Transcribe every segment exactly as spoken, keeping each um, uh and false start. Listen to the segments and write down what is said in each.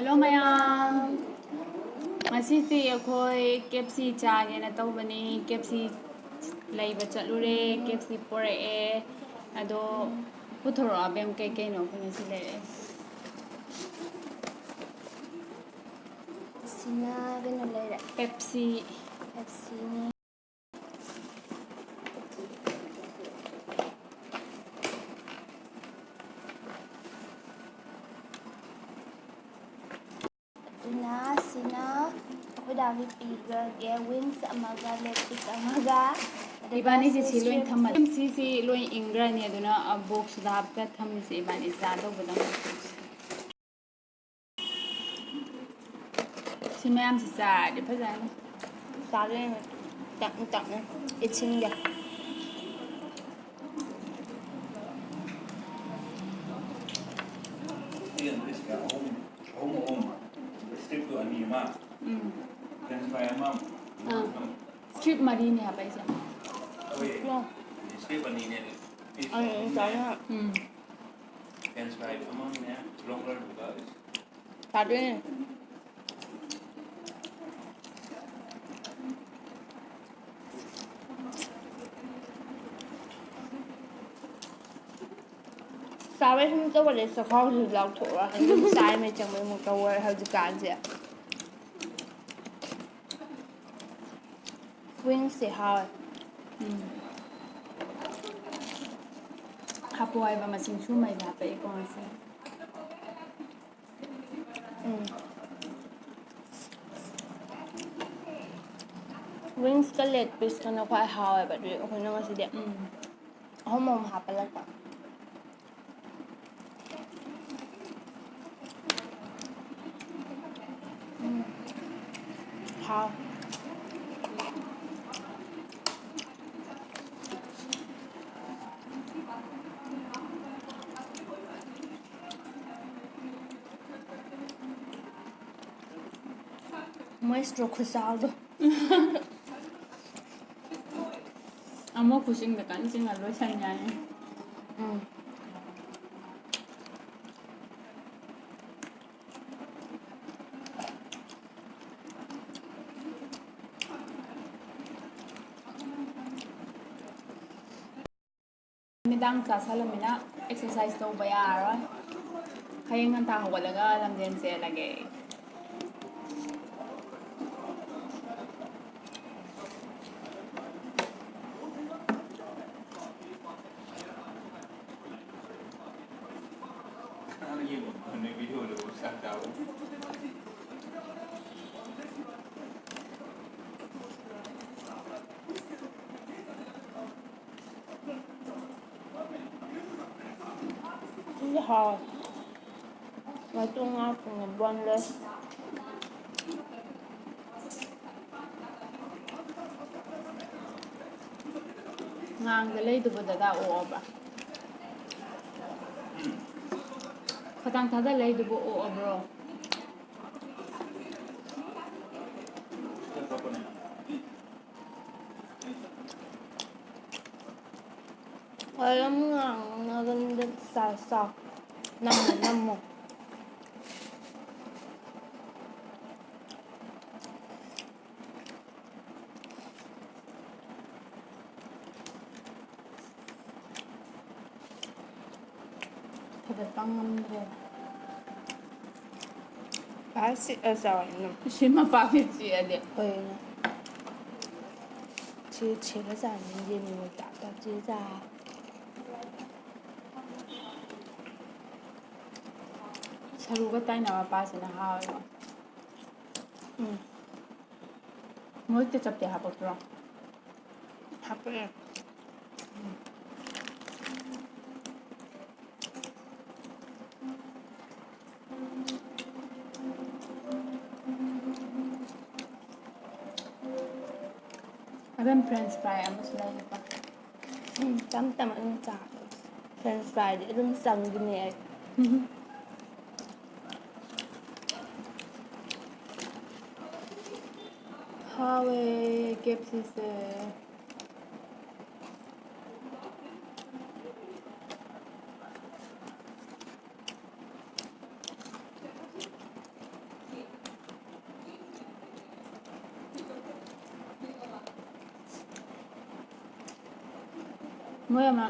Hello ꯃꯌꯥꯝ, ꯉꯁꯤꯁꯤ ꯑꯩꯈꯣꯏ ꯀꯦꯞꯁꯤ ꯆꯥꯒꯦꯅ ꯇꯧꯕꯅꯤ꯫ ꯀꯦꯞꯁꯤ ꯂꯩꯕ ꯆꯠꯂꯨꯔꯦ, ꯀꯦꯞꯁꯤ ꯄꯣꯔꯛꯑꯦ꯫ ꯑꯗꯣ ꯄꯨꯊꯣꯔꯛꯑꯣ ꯑꯕꯦꯝ, ꯀꯩꯀꯩꯅꯣ ꯑꯩꯈꯣꯏ ꯉꯁꯤ ꯂꯩꯔꯛꯑꯦ꯫ ꯁꯤꯅ ꯀꯩꯅꯣ ꯂꯩꯔꯦ꯫ ꯄꯦꯞꯁꯤ꯫ ꯄꯦꯞꯁꯤꯅꯤ꯫ ꯑꯗꯨꯅ ꯁꯤꯅ ꯑꯩꯈꯣꯏ ꯗꯥꯒꯤ ꯄꯤꯈ꯭ꯔꯒꯦ, ꯋꯤꯡꯁ ꯑꯃꯒ ꯂꯦꯒ ꯄꯤꯁ ꯑꯃꯒ꯫ ꯑꯗꯨꯒ ꯏꯕꯥꯅꯤꯁꯦ ꯁꯤ ꯁꯤ ꯂꯣꯏ ꯁ꯭ꯇꯔꯤꯞꯁ ꯊꯝꯃꯅꯤ꯫ ꯁꯤꯁꯤ ꯂꯣꯏ ꯏꯪꯈ꯭ꯔꯅꯤ, ꯑꯗꯨꯅ ꯕꯣꯛꯁꯇ ꯍꯥꯞꯄ ꯊꯝꯃꯤꯁꯦ ꯏꯕꯥꯅꯤ ꯆꯥꯗꯧꯕꯗꯪ꯫ ꯁꯤ ꯃꯌꯥꯝꯁꯤ ꯆꯥꯔꯗꯤ ꯐꯖꯅꯤ꯫ ꯆꯥꯗꯣꯏꯅꯦ꯫ ꯇꯞꯅ ꯇꯞꯅ ꯏꯠꯁꯤꯟꯒꯦ꯫ ꯆꯦꯟꯗꯣꯏꯁꯤꯅ ꯑꯍꯨꯝ, ꯑꯍꯨꯝ, ꯑꯍꯨꯝ꯫ ꯁ꯭ꯇ꯭ꯔꯤꯞꯇꯨ ꯑꯅꯤ ꯑꯃ꯫ ꯎꯝ꯫ ꯐ꯭ꯔꯦꯟꯆ ꯐ꯭ꯔꯥꯏ ꯑꯃ꯫ ꯑꯥ꯫ ꯁ꯭ꯇ꯭ꯔꯤꯞ ꯃꯔꯤꯅꯦ ꯍꯥꯏꯕ ꯑꯩꯁꯦ꯫ ꯍꯣꯏ꯫ ꯁ꯭ꯇ꯭ꯔꯤꯞ ꯑꯅꯤꯅꯦ꯫ ꯄꯤꯁ ꯑꯩ ꯑꯗꯨꯝ ꯑꯍꯨꯝꯅꯦ꯫ ꯆꯥꯅꯤꯡꯉꯦ꯫ ꯎꯝ꯫ ꯐ꯭ꯔꯦꯟꯆ ꯐ꯭ꯔꯥꯏ ꯑꯃꯅꯦ, ꯂꯣꯡꯒꯔꯗꯨꯒ꯫ ꯆꯥꯗꯣꯏꯅꯦ꯫ ꯆꯥꯕꯩ ꯁꯨꯝ ꯇꯧꯕꯅꯦ, ꯆꯈꯥꯎꯁꯤ ꯂꯥꯎꯊꯣꯛꯑꯒ ꯍꯥꯏꯗꯤ ꯆꯥꯏ ꯃꯩ ꯆꯪꯕꯩ ꯑꯃꯨꯛ ꯇꯧꯔꯦ ꯍꯧꯖꯤꯛꯀꯥꯟꯁꯦ꯫ ꯋꯤꯡꯁꯁꯦ ꯍꯥꯎꯋꯦ꯫ ꯎꯝ꯫ ꯍꯥꯞꯄꯣ ꯍꯥꯏꯕ ꯃꯁꯤꯡ ꯁꯨꯃꯩꯗ ꯍꯥꯞꯄꯛꯑꯦꯀꯣ ꯉꯁꯤ꯫ ꯎꯝ꯫ ꯋꯤꯡꯁꯀ ꯂꯦꯒ ꯄꯤꯁꯀꯅ ꯈ꯭ꯋꯥꯏ ꯍꯥꯎꯋꯦꯕ, ꯑꯗꯨꯗꯤ ꯑꯩꯈꯣꯏꯅ ꯉꯁꯤꯗꯤ ꯎꯝ꯫ ꯑꯍꯨꯝ ꯑꯍꯨꯝ ꯍꯥꯞꯄꯜꯂꯛꯄ꯫ ꯎꯝ꯫ ꯍꯥꯎ꯫ ꯃꯣꯏ ꯁ꯭ꯇ꯭ꯔꯣꯛ ꯈꯨꯆꯥꯎꯗꯣ꯫ ꯑꯃꯨꯛ ꯈꯨꯆꯤꯡꯗ ꯀꯟꯅ ꯆꯤꯡꯉ ꯂꯣꯏꯁꯟ ꯌꯥꯅꯤ꯫ ꯎꯝ꯫ ꯍꯤꯗꯥꯛ ꯆꯥꯁꯜꯂꯃꯤꯅ ꯑꯦꯛꯁꯔꯁꯥꯏꯁ ꯇꯧꯕ ꯌꯥꯔꯔꯣꯏ꯫ ꯍꯌꯦꯡ ꯉꯟꯇꯥ ꯍꯧꯒꯠꯂꯒ ꯂꯝꯖꯦꯟ ꯆꯦꯜꯂꯒꯦ꯫ ꯁꯤꯁꯦ ꯍꯥꯎꯋꯦ꯫ ꯃꯇꯨꯝ ꯉꯥꯛꯇꯅꯦ, boneless꯫ ꯉꯥꯡꯗ ꯂꯩꯗꯨꯕꯨ ꯗꯗꯥ ꯑꯣꯛꯑꯕ? ꯈꯇꯥꯡ ꯊꯥꯗ ꯂꯩꯗꯨꯕꯨ ꯑꯣꯛꯑꯕ꯭ꯔꯣ? ꯑꯗꯨꯝ ꯉꯥꯡꯅꯒꯟꯗ ꯆꯥꯎ, ꯆꯥꯎ꯫ ꯅꯝꯃꯣ, ꯅꯝꯃꯣ꯫ ꯊꯥꯒꯠꯄ ꯉꯝꯗ꯭ꯔꯦ꯫ ꯄꯥ ꯁꯤꯛꯑ ꯆꯥꯎ ꯍꯥꯏꯅ꯫ ꯁꯤ ꯃꯄꯥ ꯐꯤꯠ ꯆꯤꯛꯑꯗꯤ꯫ ꯀꯩꯅꯣ? ꯁꯤ ꯁꯤꯔ ꯆꯥꯅꯤ, ꯌꯦꯟ ꯃꯇꯥꯛꯇ ꯆꯤꯖꯥ꯫ ꯁꯔꯨꯒ ꯇꯥꯏꯅꯕ ꯃꯄꯥꯁꯤꯅ ꯍꯥꯎꯋꯦꯕ꯫ ꯎꯝ꯫ ꯃꯣꯏ ꯀꯦꯆꯞꯇꯤ ꯍꯥꯄꯛꯇ꯭ꯔꯣ? ꯍꯥꯄꯛꯑꯦ꯫ ꯑꯗꯨꯝ French fry ꯑꯃꯁꯨ ꯂꯩꯔꯦꯀꯣ꯫ ꯎꯝ, ꯇꯝ ꯇꯝ ꯑꯗꯨꯝ ꯆꯥ꯫ French fryꯗꯤ ꯑꯗꯨꯝ ꯆꯪꯕꯅꯦ ꯑꯩ꯫ ꯎꯝ꯫ ꯍꯥꯎꯋꯦ ꯀꯦ ꯑꯦꯐ ꯁꯤꯁꯦ꯫ ꯃꯣꯏ ꯑꯃ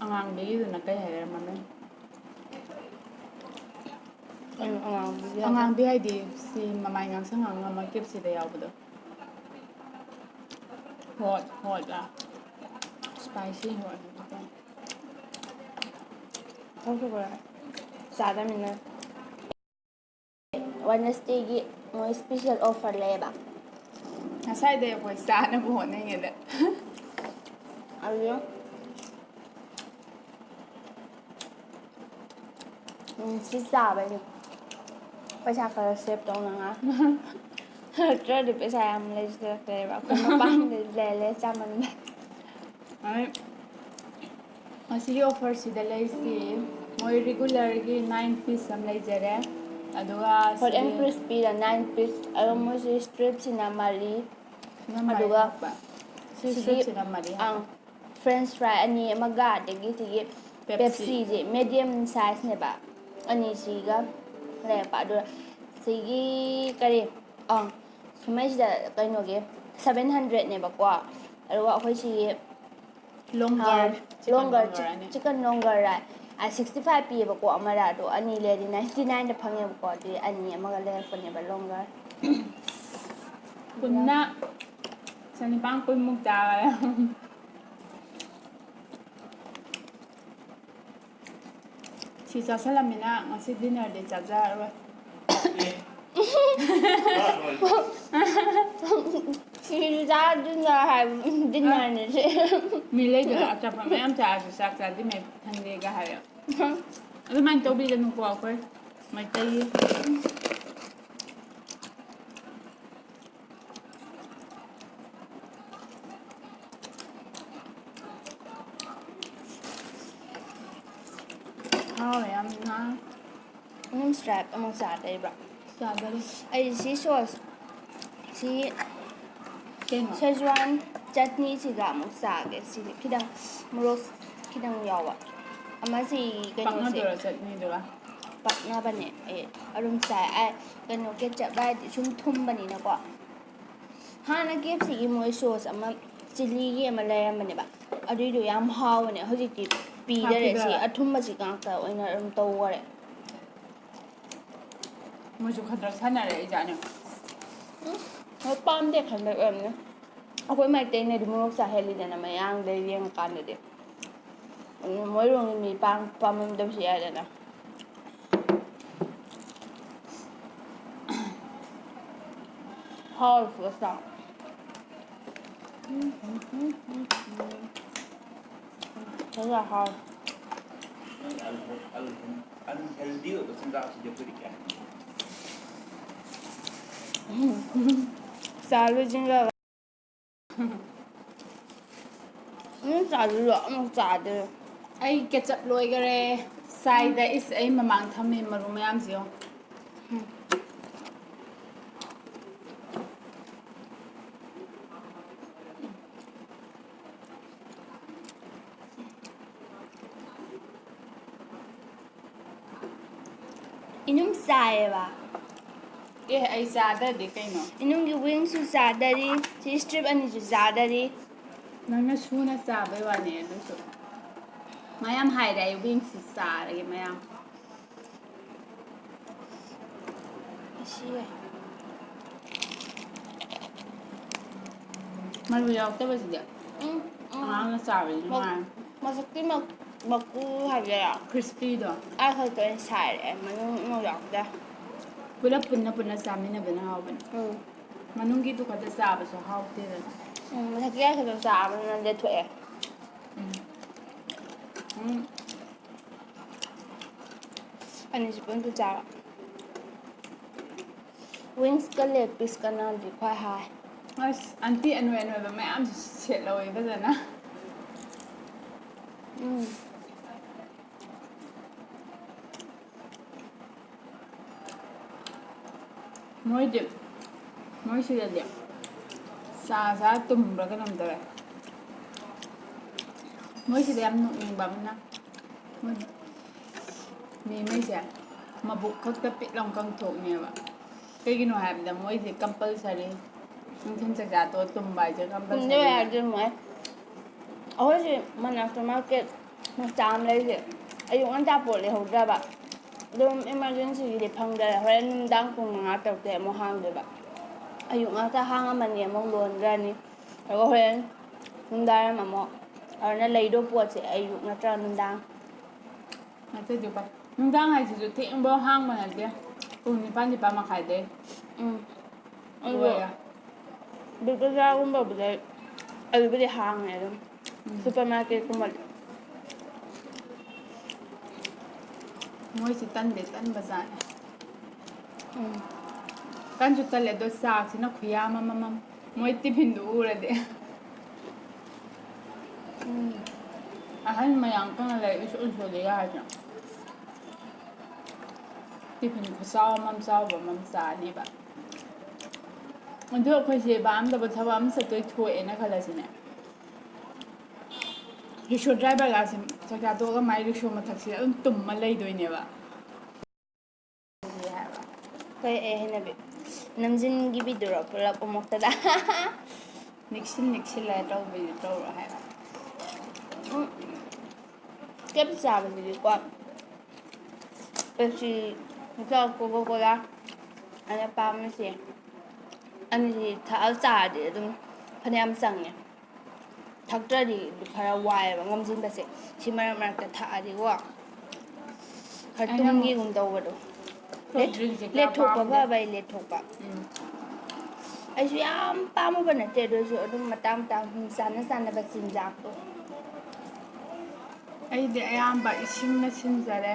ꯑꯉꯥꯡꯕꯤꯒꯤꯗꯨꯅ ꯀꯩ ꯍꯥꯏꯔꯦ ꯃꯃꯤꯡ? ꯀꯩꯅꯣ ꯑꯉꯥꯡꯕꯤꯒꯤ ꯍꯥꯏꯗꯤ? ꯑꯉꯥꯡꯕꯤ ꯍꯥꯏꯗꯤ ꯁꯤ ꯃꯃꯥꯏ ꯉꯥꯡꯁꯪ ꯉꯥꯡꯉ ꯑꯃ ꯀꯦꯞꯁꯤꯗ ꯌꯥꯎꯕꯗꯣ꯫ ꯍꯣꯠ ꯍꯣꯠꯂ ꯏꯁꯄꯥꯏꯁꯤ ꯍꯣꯠ꯫ ꯈꯪꯗꯕ꯭ꯔꯥ? ꯆꯥꯗꯃꯤꯅ꯫ ꯋꯦꯅꯁꯗꯦꯒꯤ ꯃꯣꯏ ꯏꯁꯄꯤꯁꯦꯜ ꯑꯣꯐꯔ ꯂꯩꯌꯦꯕ꯫ ꯉꯁꯥꯏꯗꯩ ꯑꯩꯈꯣꯏ ꯆꯥꯅꯕ ꯍꯣꯠꯅꯩꯉꯩꯗ꯫ ꯑꯗꯨ ꯎꯝ, ꯁꯤ ꯆꯥꯕꯩꯅꯦ ꯄꯩꯁꯥ ꯈꯔ ꯁꯦꯞ ꯇꯧꯅꯉꯥꯏ꯫ ꯅꯠꯇ꯭ꯔꯗꯤ ꯄꯩꯁꯥ ꯌꯥꯝ ꯂꯩꯁꯤꯜꯂꯛꯇ꯭ꯔꯦꯕ ꯑꯩꯈꯣꯏ ꯃꯄꯥꯟꯗ ꯂꯩ ꯂꯩ ꯆꯥꯃꯟꯕ꯫ ꯑꯩ ꯃꯁꯤꯒꯤ ꯑꯣꯐꯔꯁꯤꯗ ꯂꯩꯁꯤ ꯃꯣꯏ ꯔꯤꯒꯨꯂꯔꯒꯤ ꯅꯥꯏꯟ ꯄꯤꯁ ꯑꯃ ꯂꯩꯖꯔꯦ꯫ ꯑꯗꯨꯒ ꯍꯣꯠ ꯑꯦꯟ ꯁꯤꯒꯤ ꯀ꯭ꯔꯤꯁꯄꯤꯗ ꯅꯥꯏꯟ ꯄꯤꯁ ꯑꯗꯣ ꯃꯣꯏꯁꯤ ꯏꯁꯇ꯭ꯔꯤꯞꯁꯤꯅ ꯃꯔꯤ꯫ ꯁꯤꯅ ꯃꯔꯤ ꯑꯗꯨꯒ ꯍꯥꯞꯄ꯫ ꯁꯤ ꯁꯤꯒꯤ ꯏꯁꯇ꯭ꯔꯤꯞꯁꯤꯅ ꯃꯔꯤ ꯍꯥꯞꯄ꯫ ꯑꯪ, ꯐ꯭ꯔꯦꯟꯁ ꯐ꯭ꯔꯥꯏ ꯑꯅꯤ ꯑꯃꯒ ꯑꯗꯒꯤ ꯁꯤꯒꯤ ꯄꯦꯞꯁꯤ꯫ ꯄꯦꯞꯁꯤꯁꯦ ꯃꯦꯗꯤꯌꯝ ꯁꯥꯏꯖꯅꯦꯕ ꯑꯅꯤꯁꯤꯒ ꯂꯩꯔꯛꯄ꯫ ꯑꯗꯨꯒ ꯁꯤꯒꯤ ꯀꯔꯤ ꯑꯪ ꯁꯨꯃꯩꯁꯤꯗ ꯀꯩꯅꯣꯒꯤ ꯁꯕꯦꯟ ꯍꯟꯗ꯭ꯔꯦꯠꯅꯦꯕꯀꯣ꯫ ꯑꯗꯨꯒ ꯑꯩꯈꯣꯏ ꯁꯤꯒꯤ ꯂꯣꯡꯒꯔ ꯆꯤꯀꯟ ꯂꯣꯡꯒꯔ ꯂꯣꯡꯒꯔ ꯑꯅꯤ꯫ ꯆꯤꯀꯟ ꯂꯣꯡꯒꯔ ꯔꯥꯏ ꯁꯤꯛꯁꯇꯤ ꯐꯥꯏꯚ ꯄꯤꯌꯦꯕꯀꯣ ꯑꯃꯔ꯫ ꯑꯗꯣ ꯑꯅꯤ ꯂꯩꯔꯗꯤ ꯅꯥꯏꯟꯇꯤ ꯅꯥꯏꯟꯗ ꯐꯪꯉꯦꯕꯀꯣ꯫ ꯑꯗꯨꯗꯤ ꯑꯅꯤ ꯑꯃꯒ ꯂꯩꯔꯛꯄꯅꯦꯕ ꯂꯣꯡꯒꯔ꯫ ꯄꯨꯟꯅ ꯆꯅꯤꯄꯥꯟ ꯀꯨꯟꯃꯨꯛ ꯇꯥꯈꯔꯦ꯫ ꯁꯤ ꯆꯥꯁꯜꯂꯝꯃꯤꯅ ꯉꯁꯤ ꯗꯤꯟꯅꯔꯗꯤ ꯆꯥꯖꯔꯔꯣꯏ꯫ ꯁꯤꯁꯨ ꯆꯥꯗꯨꯅ ꯍꯥꯏꯕ ꯗꯤꯟꯅꯔꯅꯦ ꯁꯤ꯫ ꯃꯤ ꯂꯩꯗꯅ ꯑꯆꯥꯄꯣꯠ ꯃꯌꯥꯝ ꯆꯥꯔꯁꯨ ꯆꯥꯛ ꯆꯥꯗ꯭ꯔꯤꯉꯩ ꯊꯟꯗꯦꯒ ꯍꯥꯏꯌꯦ꯫ ꯑꯗꯨꯃꯥꯏꯅ ꯇꯧꯕꯤꯒꯅꯨꯀꯣ ꯑꯩꯈꯣꯏ ꯃꯩꯇꯩꯒꯤ꯫ ꯍꯥꯎꯋꯦ ꯌꯥꯝꯅ꯫ ꯅꯨꯡꯁ꯭ꯔꯥꯏꯞ ꯑꯃꯨꯛ ꯆꯥꯗꯣꯏꯕ꯭ꯔꯣ? ꯆꯥꯗꯔꯤ꯫ ꯑꯩ ꯁꯤ ꯁꯣꯁ ꯁꯤ ꯀꯩꯅꯣ? ꯁꯦꯖ꯭ꯋꯥꯟ ꯆꯠꯅꯤꯁꯤꯒ ꯑꯃꯨꯛ ꯆꯥꯒꯦ꯫ ꯁꯤꯗꯤ ꯈꯤꯇꯪ ꯃꯣꯔꯣꯛ ꯈꯤꯇꯪ ꯌꯥꯎꯕ ꯑꯃꯁꯤ ꯀꯩꯅꯣꯁꯦ ꯄꯥꯛꯅꯗꯣꯏꯔꯣ ꯆꯠꯅꯤꯗꯨꯒ? ꯄꯛꯅꯕꯅꯦ꯫ ꯑꯦ ꯑꯗꯨꯝ ꯆꯥꯏ꯫ ꯑꯩ ꯀꯩꯅꯣ ꯀꯦꯆꯞ ꯍꯥꯏꯗꯤ ꯁꯨꯝ ꯊꯨꯝꯕꯅꯤꯅꯀꯣ꯫ ꯍꯥꯟꯅ ꯀꯦ ꯑꯦꯐ ꯁꯤꯒꯤ ꯃꯣꯏ ꯁꯣꯁ ꯑꯃ ꯆꯤꯂꯤꯒꯤ ꯑꯃ ꯂꯩꯔꯝꯕꯅꯦꯕ꯫ ꯑꯗꯨꯏꯗꯣ ꯌꯥꯝ ꯍꯥꯎꯕꯅꯦ꯫ ꯍꯧꯖꯤꯛꯇꯤ ꯄꯤꯗꯔꯦ꯫ ꯁꯤ ꯍꯥꯞꯈꯤꯗꯣꯏꯔꯥ? ꯑꯊꯨꯝꯕꯁꯤ ꯉꯥꯛꯇ ꯑꯣꯏꯅ ꯑꯗꯨꯝ ꯇꯧꯈꯔꯦ꯫ ꯃꯣꯏꯁꯨ ꯈꯗ꯭ꯔꯛ ꯁꯥꯟꯅꯔꯦ ꯑꯩꯖꯥꯠꯅꯦ꯫ ꯎꯝ, ꯃꯣꯏ ꯄꯥꯝꯗꯦ ꯈꯟꯕꯩ ꯑꯣꯏꯔꯝꯅꯤ꯫ ꯑꯩꯈꯣꯏ ꯃꯩꯇꯩꯅꯗꯤ ꯃꯣꯔꯣꯛ ꯆꯥ ꯍꯦꯜꯂꯤꯗꯅ, ꯃꯌꯥꯡꯗꯩ ꯌꯦꯡꯉꯀꯥꯟꯗꯗꯤ꯫ ꯎꯝ, ꯃꯣꯏꯔꯣꯝꯒꯤ ꯃꯤ ꯄꯥꯝ-, ꯄꯥꯝꯃꯝꯗꯕꯁꯨ ꯌꯥꯏꯗꯅ꯫ ꯍꯥꯎꯔꯁꯨ ꯑꯁ꯫ ꯎꯝ, ꯎꯝ, ꯎꯝ, ꯎꯝ, ꯎꯝ꯫ ꯐꯖꯅ ꯍꯥꯎꯔꯦ꯫ ꯅꯣꯏ ꯑꯟ-, ꯑꯟ-, unhealthy ꯑꯣꯏꯕ ꯆꯤꯟꯖꯥꯛꯁꯤꯗꯤ ꯑꯩꯈꯣꯏꯗꯤ ꯀꯌꯥ ꯍꯩꯅꯗꯦ꯫ ꯎꯝ, ꯎꯝ꯫ ꯆꯥ ꯂꯣꯏꯁꯤꯟꯈ꯭ꯔꯒ꯫ ꯎꯝ, ꯆꯥꯗꯣꯏꯔꯣ? ꯑꯃꯨꯛ ꯆꯥꯗꯣꯏꯔꯣ? ꯑꯩ ketchup ꯂꯣꯏꯈꯔꯦ꯫ ꯁꯥꯏꯗ, ꯏꯁ, ꯑꯩ ꯃꯃꯥꯡ ꯊꯝꯃꯤ ꯃꯔꯨ ꯃꯌꯥꯝꯁꯤ ꯌꯦꯡꯉꯣ꯫ ꯎꯝ꯫ ꯏꯅꯨꯝ ꯆꯥꯏꯌꯦꯕ꯫ ꯑꯦ, ꯑꯩ ꯆꯥꯗ꯭ꯔꯗꯤ ꯀꯩꯅꯣ? ꯏꯅꯨꯡꯒꯤ wingꯁꯨ ꯆꯥꯗꯔꯤ, ꯁꯤ strip ꯑꯅꯤꯁꯨ ꯆꯥꯗꯔꯤ꯫ ꯅꯪꯅ ꯁꯨꯅ ꯆꯥꯕꯩ ꯋꯥꯅꯦ, ꯑꯗꯨꯁꯨ ꯃꯌꯥꯝ ꯍꯥꯏꯔꯦ ꯑꯩ wingꯁꯤ ꯆꯥꯔꯒꯦ ꯃꯌꯥꯝ꯫ ꯑꯁꯤ ꯌꯥꯏ꯫ ꯃꯔꯨ ꯌꯥꯎꯔꯛꯇꯕꯁꯤꯗꯤ ꯎꯝ, ꯎꯝ꯫ ꯑꯉꯥꯡꯅ ꯆꯥꯕꯗꯤ ꯃ-, ꯅꯨꯡꯉꯥꯏ꯫ ꯃꯁꯛꯇꯤ ꯃꯛ-, ꯃꯀꯨ ꯍꯥꯏꯕ ꯌꯥ-, crispyꯗꯣ꯫ ꯑꯥ ꯈꯛꯇ ꯑꯣꯏꯅ ꯁꯥꯏꯔꯛꯑꯦ, ꯃꯅꯨꯡ ꯑꯃ ꯌꯥꯎꯗꯦ꯫ ꯄꯨꯂꯞ ꯄꯨꯟꯅ ꯄꯨꯟꯅ ꯆꯥꯃꯤꯟꯅꯕꯅ ꯍꯥꯎꯕꯅꯦ꯫ ꯎꯝ꯫ ꯃꯅꯨꯡꯒꯤꯗꯨ ꯈꯛꯇ ꯆꯥꯕꯁꯨ ꯍꯥꯎꯇꯦꯗꯅ꯫ ꯎꯝ, ꯃꯊꯛꯀꯤ ꯈꯛꯇ ꯆꯥꯕꯅ ꯂꯦꯊꯣꯛꯑꯦ꯫ ꯎꯝ꯫ ꯎꯝ꯫ ꯑꯅꯤꯁꯤ ꯄꯨꯟꯅ ꯆꯥꯕ꯫ Wingsꯀ leg pieceꯀꯅꯗꯤ ꯈ꯭ꯋꯥꯏ ꯍꯥꯎꯋꯦ꯫ ꯑꯁ, aunty ꯑꯅꯣꯏ ꯑꯅꯣꯏꯕ ꯃꯌꯥꯝꯁꯨ ꯁꯦꯠꯍꯧꯋꯦ ꯐꯖꯅ꯫ ꯎꯝ꯫ ꯃꯣꯏꯗꯤ, ꯃꯣꯏ ꯁꯤꯗꯗꯤ ꯆꯥ ꯆꯥ ꯇꯨꯝꯕ꯭ꯔꯥ ꯀꯩꯅꯣꯝ ꯇꯧꯔꯦ꯫ ꯃꯣꯏ ꯁꯤꯗ ꯌꯥꯝ ꯅꯣꯛꯅꯤꯡꯕ ꯑꯃꯅ, ꯃꯣꯏ ꯃꯤꯉꯩꯁꯦ ꯃꯕꯨꯛ ꯈꯛꯇ ꯄꯤꯛ ꯂꯥꯎ ꯀꯪꯊꯣꯛꯅꯦꯕ꯫ ꯀꯩꯒꯤꯅꯣ ꯍꯥꯏꯕꯗ ꯃꯣꯏꯁꯦ compulsory ꯅꯨꯡꯊꯤꯜ ꯆꯥꯛꯆꯥ ꯇꯣꯛꯑ ꯇꯨꯝꯕ ꯍꯥꯏꯁꯦ ꯇꯨꯝꯗꯕ compulsory꯫ ꯌꯥꯗꯦ ꯃꯣꯏ꯫ ꯑꯩꯈꯣꯏꯁꯤ ꯃꯅꯥꯛꯇ market ꯃꯆꯥ ꯑꯃ ꯂꯩꯁꯦ꯫ ꯑꯌꯨꯛ ꯉꯟꯇꯥ ꯄꯣꯠ ꯂꯩꯍꯧꯗ꯭ꯔꯕ, ꯑꯗꯨꯝ ꯏꯃꯥꯔꯖꯦꯟꯁꯤꯒꯤꯗꯤ ꯐꯪꯗꯔꯦ꯫ ꯍꯣꯔꯦꯟ ꯅꯨꯡꯗꯥꯡ ꯄꯨꯡ ꯃꯉꯥ ꯇꯔꯨꯛꯇꯩ ꯑꯃꯨꯛ ꯍꯥꯡꯗꯣꯏꯕ꯫ ꯑꯌꯨꯛ ꯉꯟꯇꯥ ꯍꯥꯡꯉꯝꯃꯅꯤ, ꯑꯃꯨꯛ ꯂꯣꯟꯈ꯭ꯔꯅꯤ꯫ ꯑꯗꯨꯒ ꯍꯣꯔꯦꯟ ꯅꯨꯡꯗꯥꯡꯋꯥꯏꯔꯝ ꯑꯃꯨꯛ, ꯑꯗꯨꯅ ꯂꯩꯗꯧ ꯄꯣꯠꯁꯦ ꯑꯌꯨꯛ ꯅꯠꯇ꯭ꯔꯒ ꯅꯨꯡꯗꯥꯡ꯫ ꯅꯠꯇ꯭ꯔꯗꯤꯀꯣ, ꯅꯨꯡꯗꯥꯡ ꯍꯥꯏꯁꯤꯁꯨ ꯊꯦꯡꯕ ꯍꯥꯡꯕ ꯅꯠꯇꯦ꯫ ꯄꯨꯡ ꯅꯤꯄꯥꯟ, ꯅꯤꯄꯥꯟ ꯃꯈꯥꯏꯗꯩ ꯎꯝ꯫ ꯑꯗꯨ ꯂꯣꯏꯔꯦ꯫ ꯕꯤꯛ ꯕꯖꯥꯔꯒꯨꯝꯕꯕꯨꯗꯤ ꯑꯗꯨꯕꯨꯗꯤ ꯍꯥꯡꯉꯦ ꯑꯗꯨꯝ꯫ ꯎꯝ꯫ ꯁꯨꯄꯔ ꯃꯥꯔꯀꯦꯠꯀꯨꯝꯕꯗꯤ꯫ ꯃꯣꯏꯁꯤ ꯇꯟꯗꯤ ꯇꯟꯕꯖꯥꯠꯅꯤ꯫ ꯎꯝ꯫ ꯇꯟꯁꯨ ꯇꯜꯂꯦ, ꯑꯗꯣ ꯆꯥꯛꯁꯤꯅ ꯈꯨꯌꯥꯝ ꯑꯃꯃꯝ꯫ ꯃꯣꯏ ꯇꯤꯐꯤꯟꯗꯨ ꯎꯔꯗꯤ꯫ ꯎꯝ꯫ ꯑꯍꯟ ꯃꯌꯥꯝ ꯀꯪꯅ ꯂꯩ, ꯏꯁꯨ ꯏꯁꯨꯗꯤ ꯌꯥꯔꯗ꯭ꯔꯥ? ꯇꯤꯐꯤꯟ ꯈꯨꯆꯥꯎ ꯑꯃꯃꯝ, ꯆꯥꯎꯕ ꯑꯃꯃꯝ ꯆꯥꯅꯤꯕ꯫ ꯑꯗꯨ ꯑꯩꯈꯣꯏꯁꯦ ꯄꯥꯝꯗꯕ ꯊꯕꯛ ꯑꯃ ꯆꯠꯇꯣꯏ ꯊꯣꯛꯑꯦꯅ ꯈꯜꯂꯁꯤꯅꯦ꯫ ꯔꯤꯛꯁꯣ ꯗ꯭ꯔꯥꯏꯚꯔꯒꯥꯁꯦ ꯆꯥꯛꯆꯥ ꯇꯣꯛꯑꯒ ꯃꯥꯏ ꯔꯤꯛꯁꯣ ꯃꯊꯛꯁꯤꯗ ꯑꯗꯨꯝ ꯇꯨꯝꯃ ꯂꯩꯗꯣꯏꯅꯦꯕ꯫ ꯀꯩ ꯑꯩ ꯍꯩꯅꯕꯤ? ꯅꯝꯖꯤꯟꯈꯤꯕꯤꯗꯨꯔꯣ ꯄꯨꯂꯞ ꯑꯃꯨꯛꯇꯗ? ꯅꯤꯛꯁꯤꯟ ꯅꯤꯛꯁꯤꯜꯂ ꯇꯧꯕꯤꯗꯨ ꯇꯧꯔꯣ ꯍꯥꯏꯕ꯫ ꯎꯝ꯫ ꯀꯦꯞ ꯆꯥꯕꯁꯤꯗꯤꯀꯣ, ꯄꯦꯞꯁꯤ ꯅꯠꯇ꯭ꯔꯒ ꯀꯣꯀꯣ ꯀꯣꯂꯥ, ꯑꯩꯅ ꯄꯥꯝꯃꯤꯁꯦ ꯑꯅꯤꯁꯤ ꯊꯛꯑ ꯆꯥꯔꯗꯤ ꯑꯗꯨꯝ ꯐꯅꯌꯥꯝ ꯆꯪꯉꯦ꯫ ꯊꯛꯇ꯭ꯔꯗꯤ ꯈꯔ ꯋꯥꯏꯑꯦꯕ ꯉꯝꯁꯤꯟꯕꯁꯦ꯫ ꯁꯤ ꯃꯔꯛ ꯃꯔꯛꯇ ꯊꯛꯑꯗꯤꯀꯣ, ꯈꯔ ꯑꯩꯅ ꯑꯃꯨꯛ ꯇꯨꯝꯒꯤꯒꯨꯝ ꯇꯧꯕꯗꯣ꯫ ꯁꯣꯐ ꯗ꯭ꯔꯤꯡꯁꯦ ꯀꯌꯥ ꯂꯦꯠꯊꯣꯛꯄ ꯄꯥꯝꯗꯦ꯫ ꯐꯕꯩ ꯂꯦꯠꯊꯣꯛꯄ꯫ ꯎꯝ꯫ ꯑꯩꯁꯨ ꯌꯥꯝ ꯄꯥꯝꯃꯨꯕ ꯅꯠꯇꯦ, ꯑꯗꯨ ꯑꯣꯏꯔꯁꯨ ꯑꯗꯨꯝ ꯃꯇꯥꯡ ꯃꯇꯥꯡ ꯁꯨꯝ ꯆꯥꯅ ꯆꯥꯅꯕ ꯆꯤꯟꯖꯥꯛꯇꯣ꯫ ꯑꯩꯗꯤ ꯑꯌꯥꯝꯕ ꯏꯁꯤꯡꯅ ꯁꯤꯟꯖꯔꯦ꯫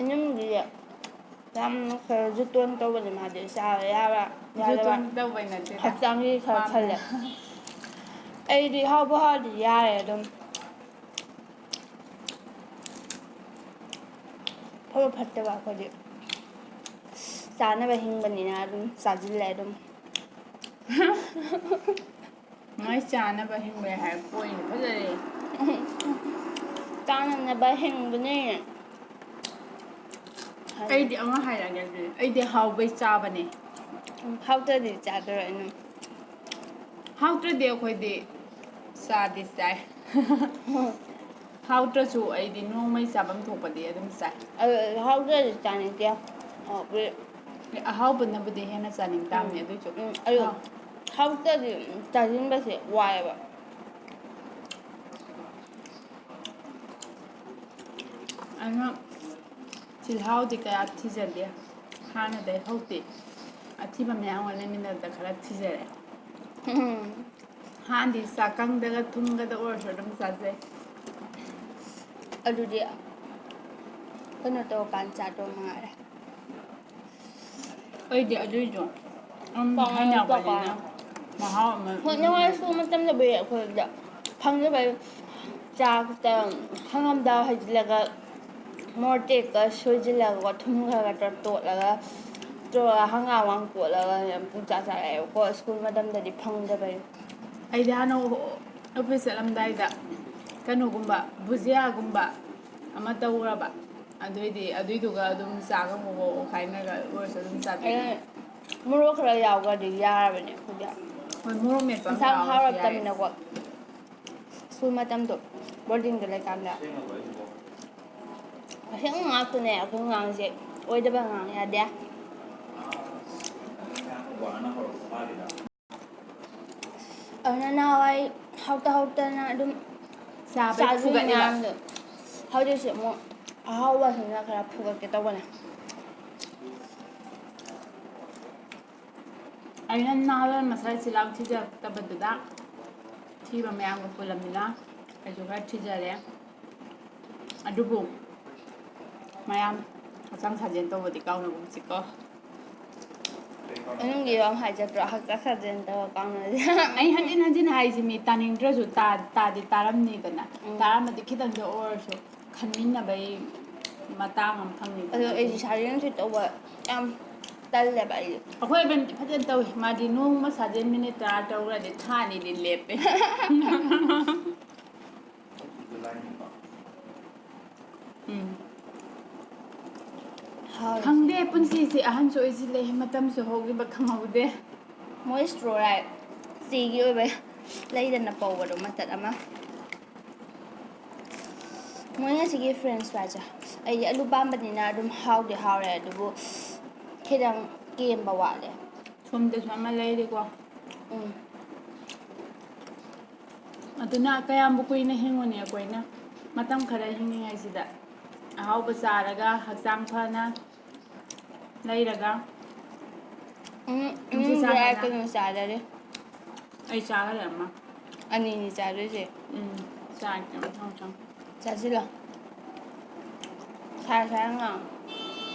ꯏꯅꯝꯗꯤ ꯌꯥꯝꯅ ꯈꯔ ꯖꯨꯇꯣꯟ ꯇꯧꯕꯅꯤ ꯃꯥꯗꯤ, ꯆꯥꯕ ꯌꯥꯕ ꯌꯥꯗꯕ꯫ ꯖꯨꯇꯣꯟ ꯇꯧꯕꯩ ꯅꯠꯇꯦꯗ꯫ ꯍꯛꯆꯥꯡꯒꯤ ꯈꯔ ꯄꯥꯝꯗꯦ꯫ ꯈꯜꯂꯦ꯫ ꯑꯩꯗꯤ ꯍꯥꯎꯕꯨ ꯍꯥꯎꯔꯗꯤ ꯌꯥꯔꯦ ꯑꯗꯨꯝ꯫ ꯐꯕ ꯐꯠꯇꯕ ꯑꯩꯈꯣꯏꯗꯤ ꯆꯥꯅꯕ ꯍꯤꯡꯕꯅꯤꯅ ꯑꯗꯨꯝ ꯆꯥꯁꯤꯜꯂꯦ ꯑꯗꯨꯝ꯫ ꯃꯥꯏ ꯆꯥꯅꯕ ꯍꯤꯡꯕ ꯍꯥꯏ ꯄꯣꯏꯟ ꯐꯖꯔꯦ꯫ ꯆꯥꯅꯅꯕ ꯍꯤꯡꯕꯅꯦ꯫ ꯑꯩꯗꯤ ꯑꯃ ꯍꯥꯏꯔꯛꯑꯒꯦ ꯑꯗꯨꯗꯤ꯫ ꯑꯩꯗꯤ ꯍꯥꯎꯕꯩ ꯆꯥꯕꯅꯦ꯫ ꯎꯝ, ꯍꯥꯎꯇ꯭ꯔꯗꯤ ꯆꯥꯗꯣꯏꯔꯣ ꯑꯩꯅ? ꯍꯥꯎꯇ꯭ꯔꯗꯤ ꯑꯩꯈꯣꯏꯗꯤ ꯆꯥꯗꯤ ꯆꯥꯏ꯫ ꯍꯥꯎꯇ꯭ꯔꯁꯨ ꯑꯩꯗꯤ ꯅꯣꯡꯃꯩ ꯆꯥꯐꯝ ꯊꯣꯛꯄꯗꯤ ꯑꯗꯨꯝ ꯆꯥꯏ꯫ ꯑꯗꯨ ꯍꯥꯎꯇ꯭ꯔꯗꯤ ꯆꯥꯅꯤꯡꯗꯦ꯫ ꯑꯣ, ꯕ꯭ꯔꯦ-, ꯑꯍꯥꯎꯕꯅꯕꯨꯗꯤ ꯍꯦꯟꯅ ꯆꯥꯅꯤꯡ ꯇꯥꯕꯅꯦ꯫ ꯑꯗꯨꯏꯁꯨ ꯎꯝ, ꯑꯗꯨ ꯍꯥꯎ- ꯍꯥꯎꯇ꯭ꯔꯗꯤ ꯆꯥꯁꯤꯟꯕꯁꯦ ꯋꯥꯏꯑꯦꯕ꯫ ꯑꯗꯨꯅ ꯆꯤꯜꯍꯥꯎꯗꯤ ꯀꯌꯥ ꯊꯤꯖꯗꯦ꯫ ꯍꯥꯟꯅꯗꯩ ꯍꯧꯇꯤ ꯑꯊꯤꯕ ꯃꯌꯥꯝꯒ ꯂꯩꯃꯤꯟꯅꯕꯗ ꯈꯔ ꯊꯤꯖꯔꯦ꯫ ꯎꯝ꯫ ꯍꯥꯟꯅꯗꯤ ꯆꯥꯛꯀꯪꯗꯒ ꯊꯨꯝꯒꯗ ꯑꯣꯏꯔꯁꯨ ꯑꯗꯨꯝ ꯆꯥꯖꯩ꯫ ꯑꯗꯨꯗꯤ ꯀꯩꯅꯣ ꯇꯧꯔꯀꯥꯟ ꯆꯥꯗꯧ ꯃꯉꯥꯏꯔꯦ꯫ ꯑꯩꯗꯤ ꯑꯗꯨꯏꯗꯣ ꯑꯗꯨꯝ ꯄꯥꯎ ꯍꯩꯅꯕꯅꯤꯅ ꯇꯧꯀꯥꯟ꯫ ꯃꯍꯥꯎ ꯑꯃ ꯍꯣꯏ, ꯅꯍꯥꯟꯋꯥꯏ ꯁ꯭ꯀꯨꯜ ꯃꯇꯝꯗꯕꯨꯗꯤ ꯑꯩꯈꯣꯏꯗ ꯐꯪꯗꯕꯩ ꯆꯥꯛꯇ ꯍꯪꯒꯥꯝ ꯊꯥꯎ ꯍꯩꯖꯤꯜꯂꯒ ꯃꯣꯔꯣꯛ ꯑꯇꯦꯛꯄ ꯁꯣꯏꯖꯤꯜꯂꯒꯀꯣ ꯊꯨꯝ ꯈꯔ ꯈꯔ ꯇꯣꯠꯂꯒ ꯇꯧꯔꯒ ꯍꯪꯒꯥꯝ ꯋꯥꯡ ꯀꯣꯠꯂꯒ ꯄꯨꯡꯆꯥ ꯆꯥꯔꯛꯑꯦꯕꯀꯣ ꯁ꯭ꯀꯨꯜ ꯃꯇꯝꯗꯗꯤ ꯐꯪꯗꯕꯩ꯫ ꯑꯩꯗꯤ ꯍꯥꯟꯅ ꯑꯣꯐꯤꯁ ꯆꯠꯂꯝꯗꯥꯏꯗ ꯀꯩꯅꯣꯒꯨꯝꯕ ꯕꯨꯖꯤꯌꯥꯒꯨꯝꯕ ꯑꯃ ꯇꯧꯈ꯭ꯔꯕ ꯑꯗꯨꯏꯗꯤ ꯑꯗꯨꯏꯗꯨꯒ ꯑꯗꯨꯝ ꯆꯥꯒ ꯃꯣꯔꯣꯛ ꯈꯥꯏꯅꯒ ꯑꯣꯏꯔꯁꯨ ꯑꯗꯨꯝ ꯆꯥꯕꯤꯔꯦ꯫ ꯑꯩ ꯃꯣꯔꯣꯛ ꯈꯔ ꯌꯥꯎꯈ꯭ꯔꯗꯤ ꯌꯥꯔꯕꯅꯦ ꯑꯩꯈꯣꯏꯗꯤ꯫ ꯍꯣꯏ, ꯃꯣꯔꯣꯛ ꯃꯦꯠꯄ ꯑꯃ ꯏꯟꯁꯥꯡ ꯌꯥꯎꯔꯁꯨ ꯌꯥꯏ꯫ ꯍꯥꯎꯔꯛꯇꯕꯅꯤꯅꯀꯣ ꯁ꯭ꯀꯨꯜ ꯃꯇꯝꯗꯣ ꯕꯣꯔꯗꯤꯡꯗ ꯂꯩꯀꯥꯟꯗ꯫ ꯑꯁꯦꯡꯕ ꯉꯥꯛꯇꯅꯦ ꯑꯩꯈꯣꯏ ꯉꯥꯡꯁꯦ꯫ ꯑꯣꯏꯗꯕ ꯉꯥꯡ ꯌꯥꯗꯦ꯫ ꯑꯗꯨꯅ ꯅꯍꯥꯟꯋꯥꯏ ꯍꯥꯎꯇ ꯍꯥꯎꯇꯅ ꯑꯗꯨꯝ ꯆꯥꯕꯩ ꯆꯥꯗ꯭ꯔꯤꯉꯩ ꯐꯨꯒꯠꯂꯤꯕ꯫ ꯃꯌꯥꯝꯗꯣ ꯍꯧꯖꯤꯛꯁꯦ ꯑꯃꯨꯛ ꯑꯍꯥꯎꯕꯁꯤꯅ ꯈꯔ ꯐꯨꯒꯠꯀꯦ ꯇꯧꯕꯅꯦ꯫ ꯑꯩꯅ ꯅꯍꯥꯟꯋꯥꯏ ꯃꯁꯥꯏ ꯆꯤꯜꯍꯥꯎ ꯊꯤꯖꯔꯛꯇꯕꯗꯨꯗ ꯊꯤꯕ ꯃꯌꯥꯝꯒ ꯄꯨꯜꯂꯝꯃꯤꯅ ꯑꯩꯁꯨ ꯈꯔ ꯊꯤꯖꯔꯦ꯫ ꯑꯗꯨꯕꯨ ꯃꯌꯥꯝ ꯍꯛꯆꯥꯡ ꯁꯥꯖꯦꯜ ꯇꯧꯕꯗꯤ ꯀꯥꯎꯅꯒꯨꯝꯁꯤꯀꯣ꯫ ꯃꯅꯨꯡꯒꯤ ꯋꯥ ꯍꯥꯏꯖꯠꯇ꯭ꯔꯣ? ꯍꯛꯆꯥꯡ ꯁꯥꯖꯦꯜ ꯇꯧꯔ ꯀꯥꯎꯅꯁꯦ꯫ ꯑꯩ ꯍꯟꯖꯤꯟ ꯍꯟꯖꯤꯟ ꯍꯥꯏꯁꯤ ꯃꯤ ꯇꯥꯅꯤꯡꯗ꯭ꯔꯁꯨ ꯇꯥ-, ꯇꯥꯗꯤ ꯇꯥꯔꯝꯅꯤꯗꯅ꯫ ꯎꯝ꯫ ꯇꯥꯔꯝꯃꯗꯤ ꯈꯤꯇꯪꯗ ꯑꯣꯏꯔꯁꯨ ꯈꯟꯃꯤꯟꯅꯕꯩ ꯃꯇꯥꯡ ꯑꯃ ꯐꯪꯅꯤꯗꯅ꯫ ꯑꯗꯣ ꯑꯩꯁꯦ ꯁꯥꯖꯦꯜꯁꯨ ꯇꯧꯕ ꯌꯥꯝ ꯇꯜꯂꯦꯕ ꯑꯩꯗꯤ꯫ ꯑꯩꯈꯣꯏ ꯑꯕꯦꯝꯗꯤ ꯐꯖꯅ ꯇꯧꯏ꯫ ꯃꯥꯗꯤ ꯅꯣꯡꯃ ꯁꯥꯖꯦꯜ ꯃꯤꯅꯤꯠ ꯇꯔꯥ ꯇꯧꯈ꯭ꯔꯗꯤ ꯊꯥ ꯑꯅꯤꯗꯤ ꯂꯦꯞꯄꯦ꯫ ꯎꯝ꯫ ꯍꯥꯎ꯫ ꯈꯪꯗꯦ, ꯄꯨꯟꯁꯤꯁꯦ ꯑꯍꯟꯁꯨ ꯑꯣꯏꯁꯤꯜꯂꯦ, ꯃꯇꯝꯁꯨ ꯍꯧꯈꯤꯕ ꯈꯪꯍꯧꯗꯦ꯫ ꯃꯣꯏ ꯏꯁꯇ꯭ꯔꯣ ꯔꯥꯏꯠ ꯆꯦꯒꯤ ꯑꯣꯏꯕ ꯂꯩꯗꯅ ꯄꯧꯕꯗꯣ ꯃꯇꯠ ꯑꯃ꯫ ꯃꯣꯏ ꯉꯁꯤꯒꯤ ꯐ꯭ꯔꯦꯟꯁ ꯐ꯭ꯔꯥꯏꯁꯁꯦ ꯑꯩꯗꯤ ꯑꯂꯨ ꯄꯥꯝꯕꯅꯤꯅ ꯑꯗꯨꯝ ꯍꯥꯎꯗꯤ ꯍꯥꯎꯔꯦ, ꯑꯗꯨꯕꯨ ꯈꯤꯇꯪ ꯀꯦꯝꯕ ꯋꯥꯠꯂꯦ꯫ ꯁꯣꯝꯗꯁꯨ ꯑꯃ ꯂꯩꯔꯤꯀꯣ꯫ ꯎꯝ꯫ ꯑꯗꯨꯅ ꯀꯌꯥꯝꯕꯨ ꯀꯨꯏꯅ ꯍꯤꯡꯉꯨꯅꯤ ꯑꯩꯈꯣꯏꯅ? ꯃꯇꯝ ꯈꯔ ꯍꯤꯡꯉꯤꯉꯩꯁꯤꯗ ꯑꯍꯥꯎꯕ ꯆꯥꯔꯒ, ꯍꯛꯆꯥꯡ ꯐꯅ ꯂꯩꯔꯒ, ꯎꯝ, ꯅꯨꯡꯁꯤ ꯏꯃꯨꯡꯗ ꯆꯥꯟꯅꯅ꯫ ꯀꯩꯅꯣ ꯆꯥꯗꯔꯦ꯫ ꯑꯩ ꯆꯥꯈꯔꯦ ꯑꯃ꯫ ꯑꯅꯤꯅꯤ ꯆꯥꯗꯣꯏꯁꯦ꯫ ꯎꯝ, ꯆꯥꯔꯒꯦ ꯃꯊꯪ ꯃꯊꯪ꯫ ꯆꯥꯁꯤꯜꯂꯣ꯫ ꯁꯥꯔ ꯁꯥꯔ ꯉꯥꯡ꯫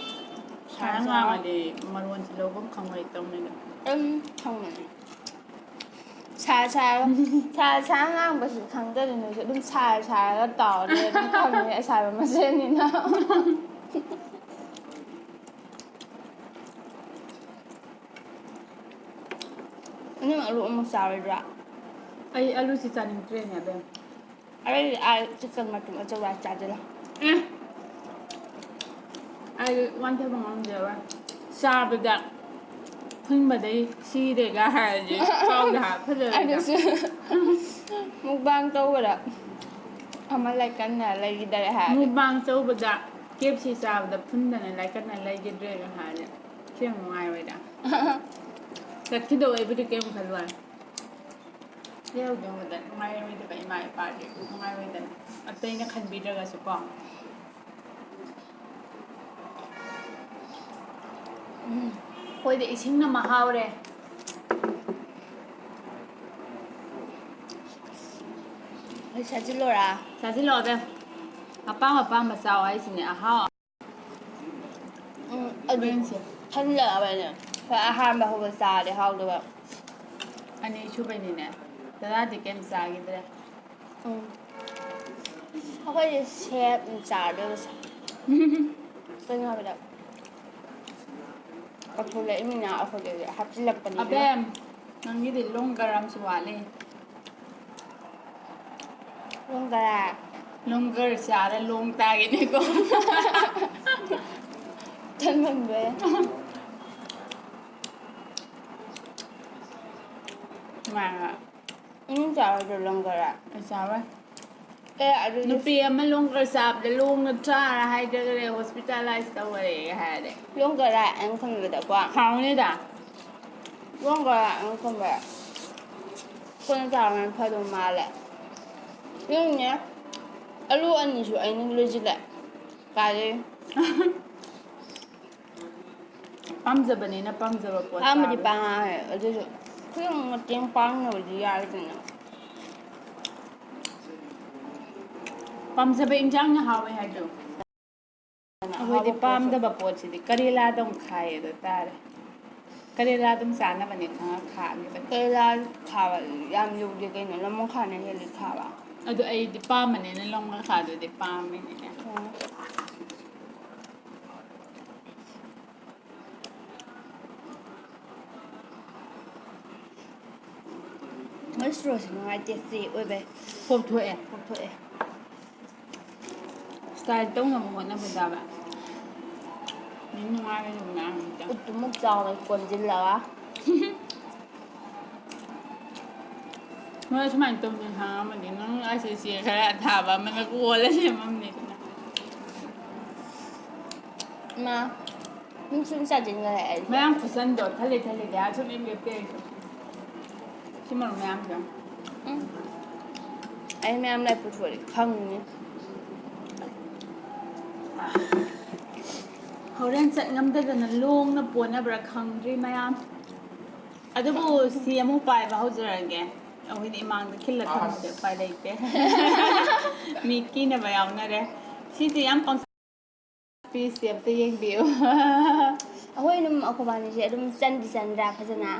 ꯁꯥꯔ ꯉꯥꯡꯉꯗꯤ ꯃꯔꯣꯟꯁꯤ ꯂꯧꯐꯝ ꯈꯪꯉꯣꯏ ꯇꯧꯅꯤꯗ꯫ ꯑꯗꯨꯝ ꯈꯪꯕꯅꯦ꯫ ꯁꯥꯔ ꯁꯥꯔꯒ, ꯁꯥꯔ ꯁꯥꯔ ꯉꯥꯡꯕꯁꯤ ꯈꯪꯗ꯭ꯔꯗꯤ ꯅꯣꯏꯁꯨ ꯑꯗꯨꯝ ꯁꯥꯔ ꯁꯥꯔꯒ ꯇꯥꯎꯔꯗꯤ ꯑꯗꯨꯝ ꯈꯪꯉꯦ ꯑꯁꯥꯕ ꯃꯁꯦꯟꯅꯤꯅ꯫ ꯅꯪ ꯑꯂꯨ ꯑꯃꯨꯛ ꯆꯥꯔꯣꯏꯗ꯭ꯔꯥ? ꯑꯩ ꯑꯂꯨꯁꯤ ꯆꯥꯅꯤꯡꯗ꯭ꯔꯦꯅꯦ, ꯑꯕꯦꯝ꯫ ꯑꯩ, ꯑꯥ, ꯆꯤꯛꯀꯟ ꯃꯇꯨꯝ ꯑꯆꯧꯕ ꯆꯥꯁꯤꯜꯂꯣ꯫ ꯑꯦ! ꯑꯩ ꯋꯥꯟꯊꯕ ꯉꯝꯗꯦꯕ꯫ ꯆꯥꯕꯗ ꯐꯨꯟꯕꯗꯩ ꯁꯤꯔꯦꯒ ꯍꯥꯏꯔꯗꯤ ꯄꯥꯎꯗ ꯍꯥꯏ ꯐꯖꯔꯣꯏꯗ꯫ ꯑꯗꯨꯁꯨ ꯃꯨꯛꯕꯥꯡ ꯇꯧꯕꯗ ꯑꯃ ꯂꯩꯀꯟꯅ ꯂꯩꯈꯤꯗꯔꯦ ꯍꯥꯏꯔꯗꯤ꯫ ꯃꯨꯛꯕꯥꯡ ꯇꯧꯕꯗ ꯀꯦꯞꯁꯤ ꯆꯥꯕꯗ ꯐꯨꯟꯗꯅ ꯂꯩꯀꯟꯅ ꯂꯩꯈꯤꯗ꯭ꯔꯦꯒ ꯍꯥꯏꯔꯗꯤ ꯁꯤ ꯌꯥꯝ ꯅꯨꯡꯉꯥꯏꯔꯣꯏꯗ꯫ ꯆꯠꯈꯤꯗꯧꯕꯩꯕꯨꯗꯤ ꯀꯩꯝ ꯈꯜꯂꯣꯏ꯫ ꯂꯩꯍꯧꯗꯕꯗ ꯅꯨꯡꯉꯥꯏꯔꯣꯏꯗꯕ ꯏꯃꯥ ꯏꯄꯥꯗꯤ ꯅꯨꯡꯉꯥꯏꯔꯣꯏꯗꯅ꯫ ꯑꯇꯩꯅ ꯈꯟꯕꯤꯗ꯭ꯔꯒꯁꯨꯀꯣ꯫ ꯎꯝ, ꯑꯩꯈꯣꯏꯗꯤ ꯏꯁꯤꯡꯅ ꯃꯍꯥꯎꯔꯦ꯫ ꯑꯩ ꯆꯥꯁꯤꯜꯂꯣꯔꯥ? ꯆꯥꯁꯤꯜꯂꯣ, ꯑꯕꯦꯝ꯫ ꯑꯄꯥꯝ ꯑꯄꯥꯝꯕ ꯆꯥꯎ ꯍꯥꯏꯁꯤꯅꯦ, ꯑꯍꯥꯎ꯫ ꯎꯝ, ꯑꯗꯨ ꯍꯣꯔꯦꯟꯁꯦ꯫ ꯊꯜꯂꯛꯑꯕꯅꯦ꯫ ꯍꯣꯏ, ꯑꯍꯥꯟꯕ ꯍꯧꯕ ꯆꯥꯔꯗꯤ ꯍꯥꯎꯗꯕ꯫ ꯑꯅꯤꯁꯨꯕꯩꯅꯤꯅꯦ꯫ ꯗꯗꯥꯗꯤ ꯀꯩꯝ ꯆꯥꯈꯤꯗ꯭ꯔꯦ꯫ ꯎꯝ꯫ ꯑꯩꯈꯣꯏꯗꯤ ꯁꯦꯞꯅ ꯆꯥꯗꯣꯏꯕꯁꯦ꯫ ꯀꯩꯅꯣ ꯍꯥꯏꯕꯗ, ꯀꯛꯊꯣꯛꯂꯛꯏꯃꯤꯅ ꯑꯩꯈꯣꯏꯗꯗꯤ ꯍꯥꯞꯆꯤꯜꯂꯛꯄꯅꯤꯅ꯫ ꯑꯕꯦꯝ, ꯅꯪꯒꯤꯗꯤ ꯂꯣꯡꯒꯔ ꯑꯃꯁꯨ ꯋꯥꯠꯂꯤ꯫ ꯂꯣꯡꯒꯔ꯫ ꯂꯣꯡꯒꯔ ꯆꯥꯔ ꯂꯣꯡ ꯇꯥꯒꯤꯅꯤꯀꯣ꯫ ꯇꯟꯃꯟꯕꯩ꯫ ꯏꯃꯨꯡ ꯆꯥꯔꯣꯏꯗ꯭ꯔꯣ ꯂꯣꯡꯒꯔꯥ? ꯑꯩ ꯆꯥꯔꯣꯏ꯫ ꯑꯦ, ꯑꯗꯨꯗꯤ ꯅꯨꯄꯤ ꯑꯃ ꯂꯣꯡꯒꯔ ꯆꯥꯕꯗ ꯂꯣꯡꯅ ꯆꯥꯔ ꯍꯥꯏꯗ꯭ꯔꯒꯅꯦ ꯍꯣꯁꯄꯤꯇꯥꯂꯥꯏꯁ ꯇꯧꯔꯦ ꯍꯥꯏꯔꯦ꯫ ꯂꯣꯡꯒꯔꯥ ꯑꯩꯅ ꯈꯟꯕꯗꯀꯣ꯫ ꯍꯥꯎꯅꯤꯗ꯫ ꯂꯣꯡꯒꯔꯥ ꯑꯩꯅ ꯈꯟꯕꯗ꯫ ꯀꯣꯟꯅ ꯆꯥꯕꯅ ꯐꯗꯧ ꯃꯥꯜꯂꯦ꯫ ꯌꯦꯡꯉꯨꯅꯦ꯫ ꯑꯂꯨ ꯑꯅꯤꯁꯨ ꯑꯩꯅ ꯂꯣꯏꯁꯤꯜꯂꯦ꯫ ꯀꯥꯏꯗꯩ? ꯄꯥꯝꯖꯕꯅꯤꯅ ꯄꯥꯝꯖꯕ ꯄꯣꯠ ꯄꯥꯝꯕꯗꯤ ꯆꯥꯕ꯫ ꯄꯥꯝꯃꯦ, ꯑꯗꯨꯁꯨ ꯈꯤꯇꯪ ꯃꯇꯦꯡ ꯄꯥꯡꯅꯕꯗꯤ ꯌꯥꯏꯗꯅ꯫ ꯄꯥꯝꯖꯕ ꯏꯟꯖꯥꯡꯅ ꯍꯥꯎꯋꯦ ꯍꯥꯏꯗꯣ꯫ ꯑꯩꯈꯣꯏꯗꯤ ꯍꯥꯎꯕ ꯄꯣꯠꯁꯨ꯫ ꯄꯥꯝꯗꯕ ꯄꯣꯠꯁꯤꯗꯤ ꯀꯔꯦꯂꯥꯗꯧ ꯈꯥꯏꯌꯦꯗꯣ ꯇꯥꯔꯦ꯫ ꯀꯔꯦꯂꯥ ꯑꯗꯨꯝ ꯆꯥꯅꯕꯅꯦ ꯈꯪꯉ ꯈꯥꯛꯑꯒꯦ꯫ ꯀꯔꯦꯂꯥ ꯈꯥꯕ ꯌꯥꯝ ꯌꯧꯗꯦ ꯀꯩꯅꯣ, ꯂꯃꯣꯡꯈꯥꯅ ꯍꯦꯜꯂꯤ ꯈꯥꯕ꯫ ꯑꯗꯨ ꯑꯩꯗꯤ ꯄꯥꯝꯕꯅꯤꯅ ꯂꯣꯡꯒ ꯈꯥꯗꯨꯗꯤ ꯄꯥꯝꯃꯤꯅꯤꯅꯦ꯫ ꯎꯝ꯫ ꯃꯣꯏ ꯁꯣꯔꯁꯦ ꯅꯨꯡꯉꯥꯏꯇꯦ, ꯆꯦ ꯑꯣꯏꯕꯩ꯫ ꯄꯣꯞꯊꯣꯛꯑꯦ꯫ ꯄꯣꯞꯊꯣꯛꯑꯦ꯫ ꯁ꯭ꯇꯥꯏꯜ ꯇꯧꯅꯕ ꯍꯣꯠꯅꯕꯗꯕ꯫ ꯃꯤ ꯅꯨꯡꯉꯥꯏꯔꯣꯏꯗꯕ ꯃꯌꯥꯝ ꯑꯃ ꯆꯪ-꯫ ꯎꯠꯇꯨ ꯃꯨꯛ ꯆꯥꯎꯅ ꯀꯣꯟꯁꯤꯜꯂꯒ꯫ ꯅꯣꯏ ꯁꯨꯃꯥꯏꯅ ꯇꯧꯅꯤ ꯈꯪꯉꯝꯃꯗꯤ ꯅꯪ ꯑꯁꯤ ꯆꯦ ꯈꯔ ꯑꯊꯥꯕ ꯑꯃꯅ ꯀꯣꯜꯂ ꯁꯦꯝꯃꯝꯅꯤꯗꯅ꯫ ꯏꯃꯥ, ꯁꯨꯝ ꯁꯨꯝ ꯆꯥꯁꯤꯟꯈꯔꯦ ꯑꯩꯗꯤ꯫ ꯃꯌꯥꯝ ꯈꯨꯠꯁꯟꯗꯣ ꯊꯜꯂꯤ ꯊꯜꯂꯤꯗꯤ ꯑꯥ ꯁꯨꯝ ꯏꯝ ꯂꯦꯞꯇꯦ ꯑꯩꯁꯨ꯫ ꯁꯤ ꯃꯔꯨ ꯃꯌꯥꯝꯁꯦ꯫ ꯎꯝ꯫ ꯑꯩ ꯃꯌꯥꯝ ꯂꯥꯏ ꯄꯨꯊꯣꯔꯛꯑꯦ ꯈꯪꯅꯤ꯫ ꯍꯣꯔꯦꯟ ꯆꯠ ꯉꯝꯗꯗꯅ ꯂꯣꯡꯅ ꯄꯣꯅꯕ꯭ꯔꯥ ꯈꯪꯗ꯭ꯔꯤ ꯃꯌꯥꯝ꯫ ꯑꯗꯨꯕꯨ ꯁꯤ ꯑꯃꯨꯛ ꯄꯥꯏꯕ ꯍꯧꯖꯔꯒꯦ꯫ ꯑꯩꯈꯣꯏꯗꯤ ꯏꯃꯥꯡꯗ ꯈꯤꯜꯂ ꯊꯝꯕꯁꯦ ꯑꯁ꯫ ꯎꯄꯥꯏ ꯂꯩꯇꯦ꯫ ꯃꯤ ꯀꯤꯅꯕ ꯌꯥꯎꯅꯔꯦ꯫ ꯁꯤꯁꯦ ꯌꯥꯝ ꯄꯪ-꯫ ꯄꯤꯁꯁꯦ ꯑꯝꯇ ꯌꯦꯡꯕꯤꯌꯨ꯫ ꯑꯩꯈꯣꯏ ꯑꯗꯨꯝ ꯑꯩꯈꯣꯏꯕꯥꯅꯤꯁꯦ ꯑꯗꯨꯝ ꯆꯟꯗꯤ ꯆꯟꯗ꯭ꯔꯥ ꯐꯖꯅ?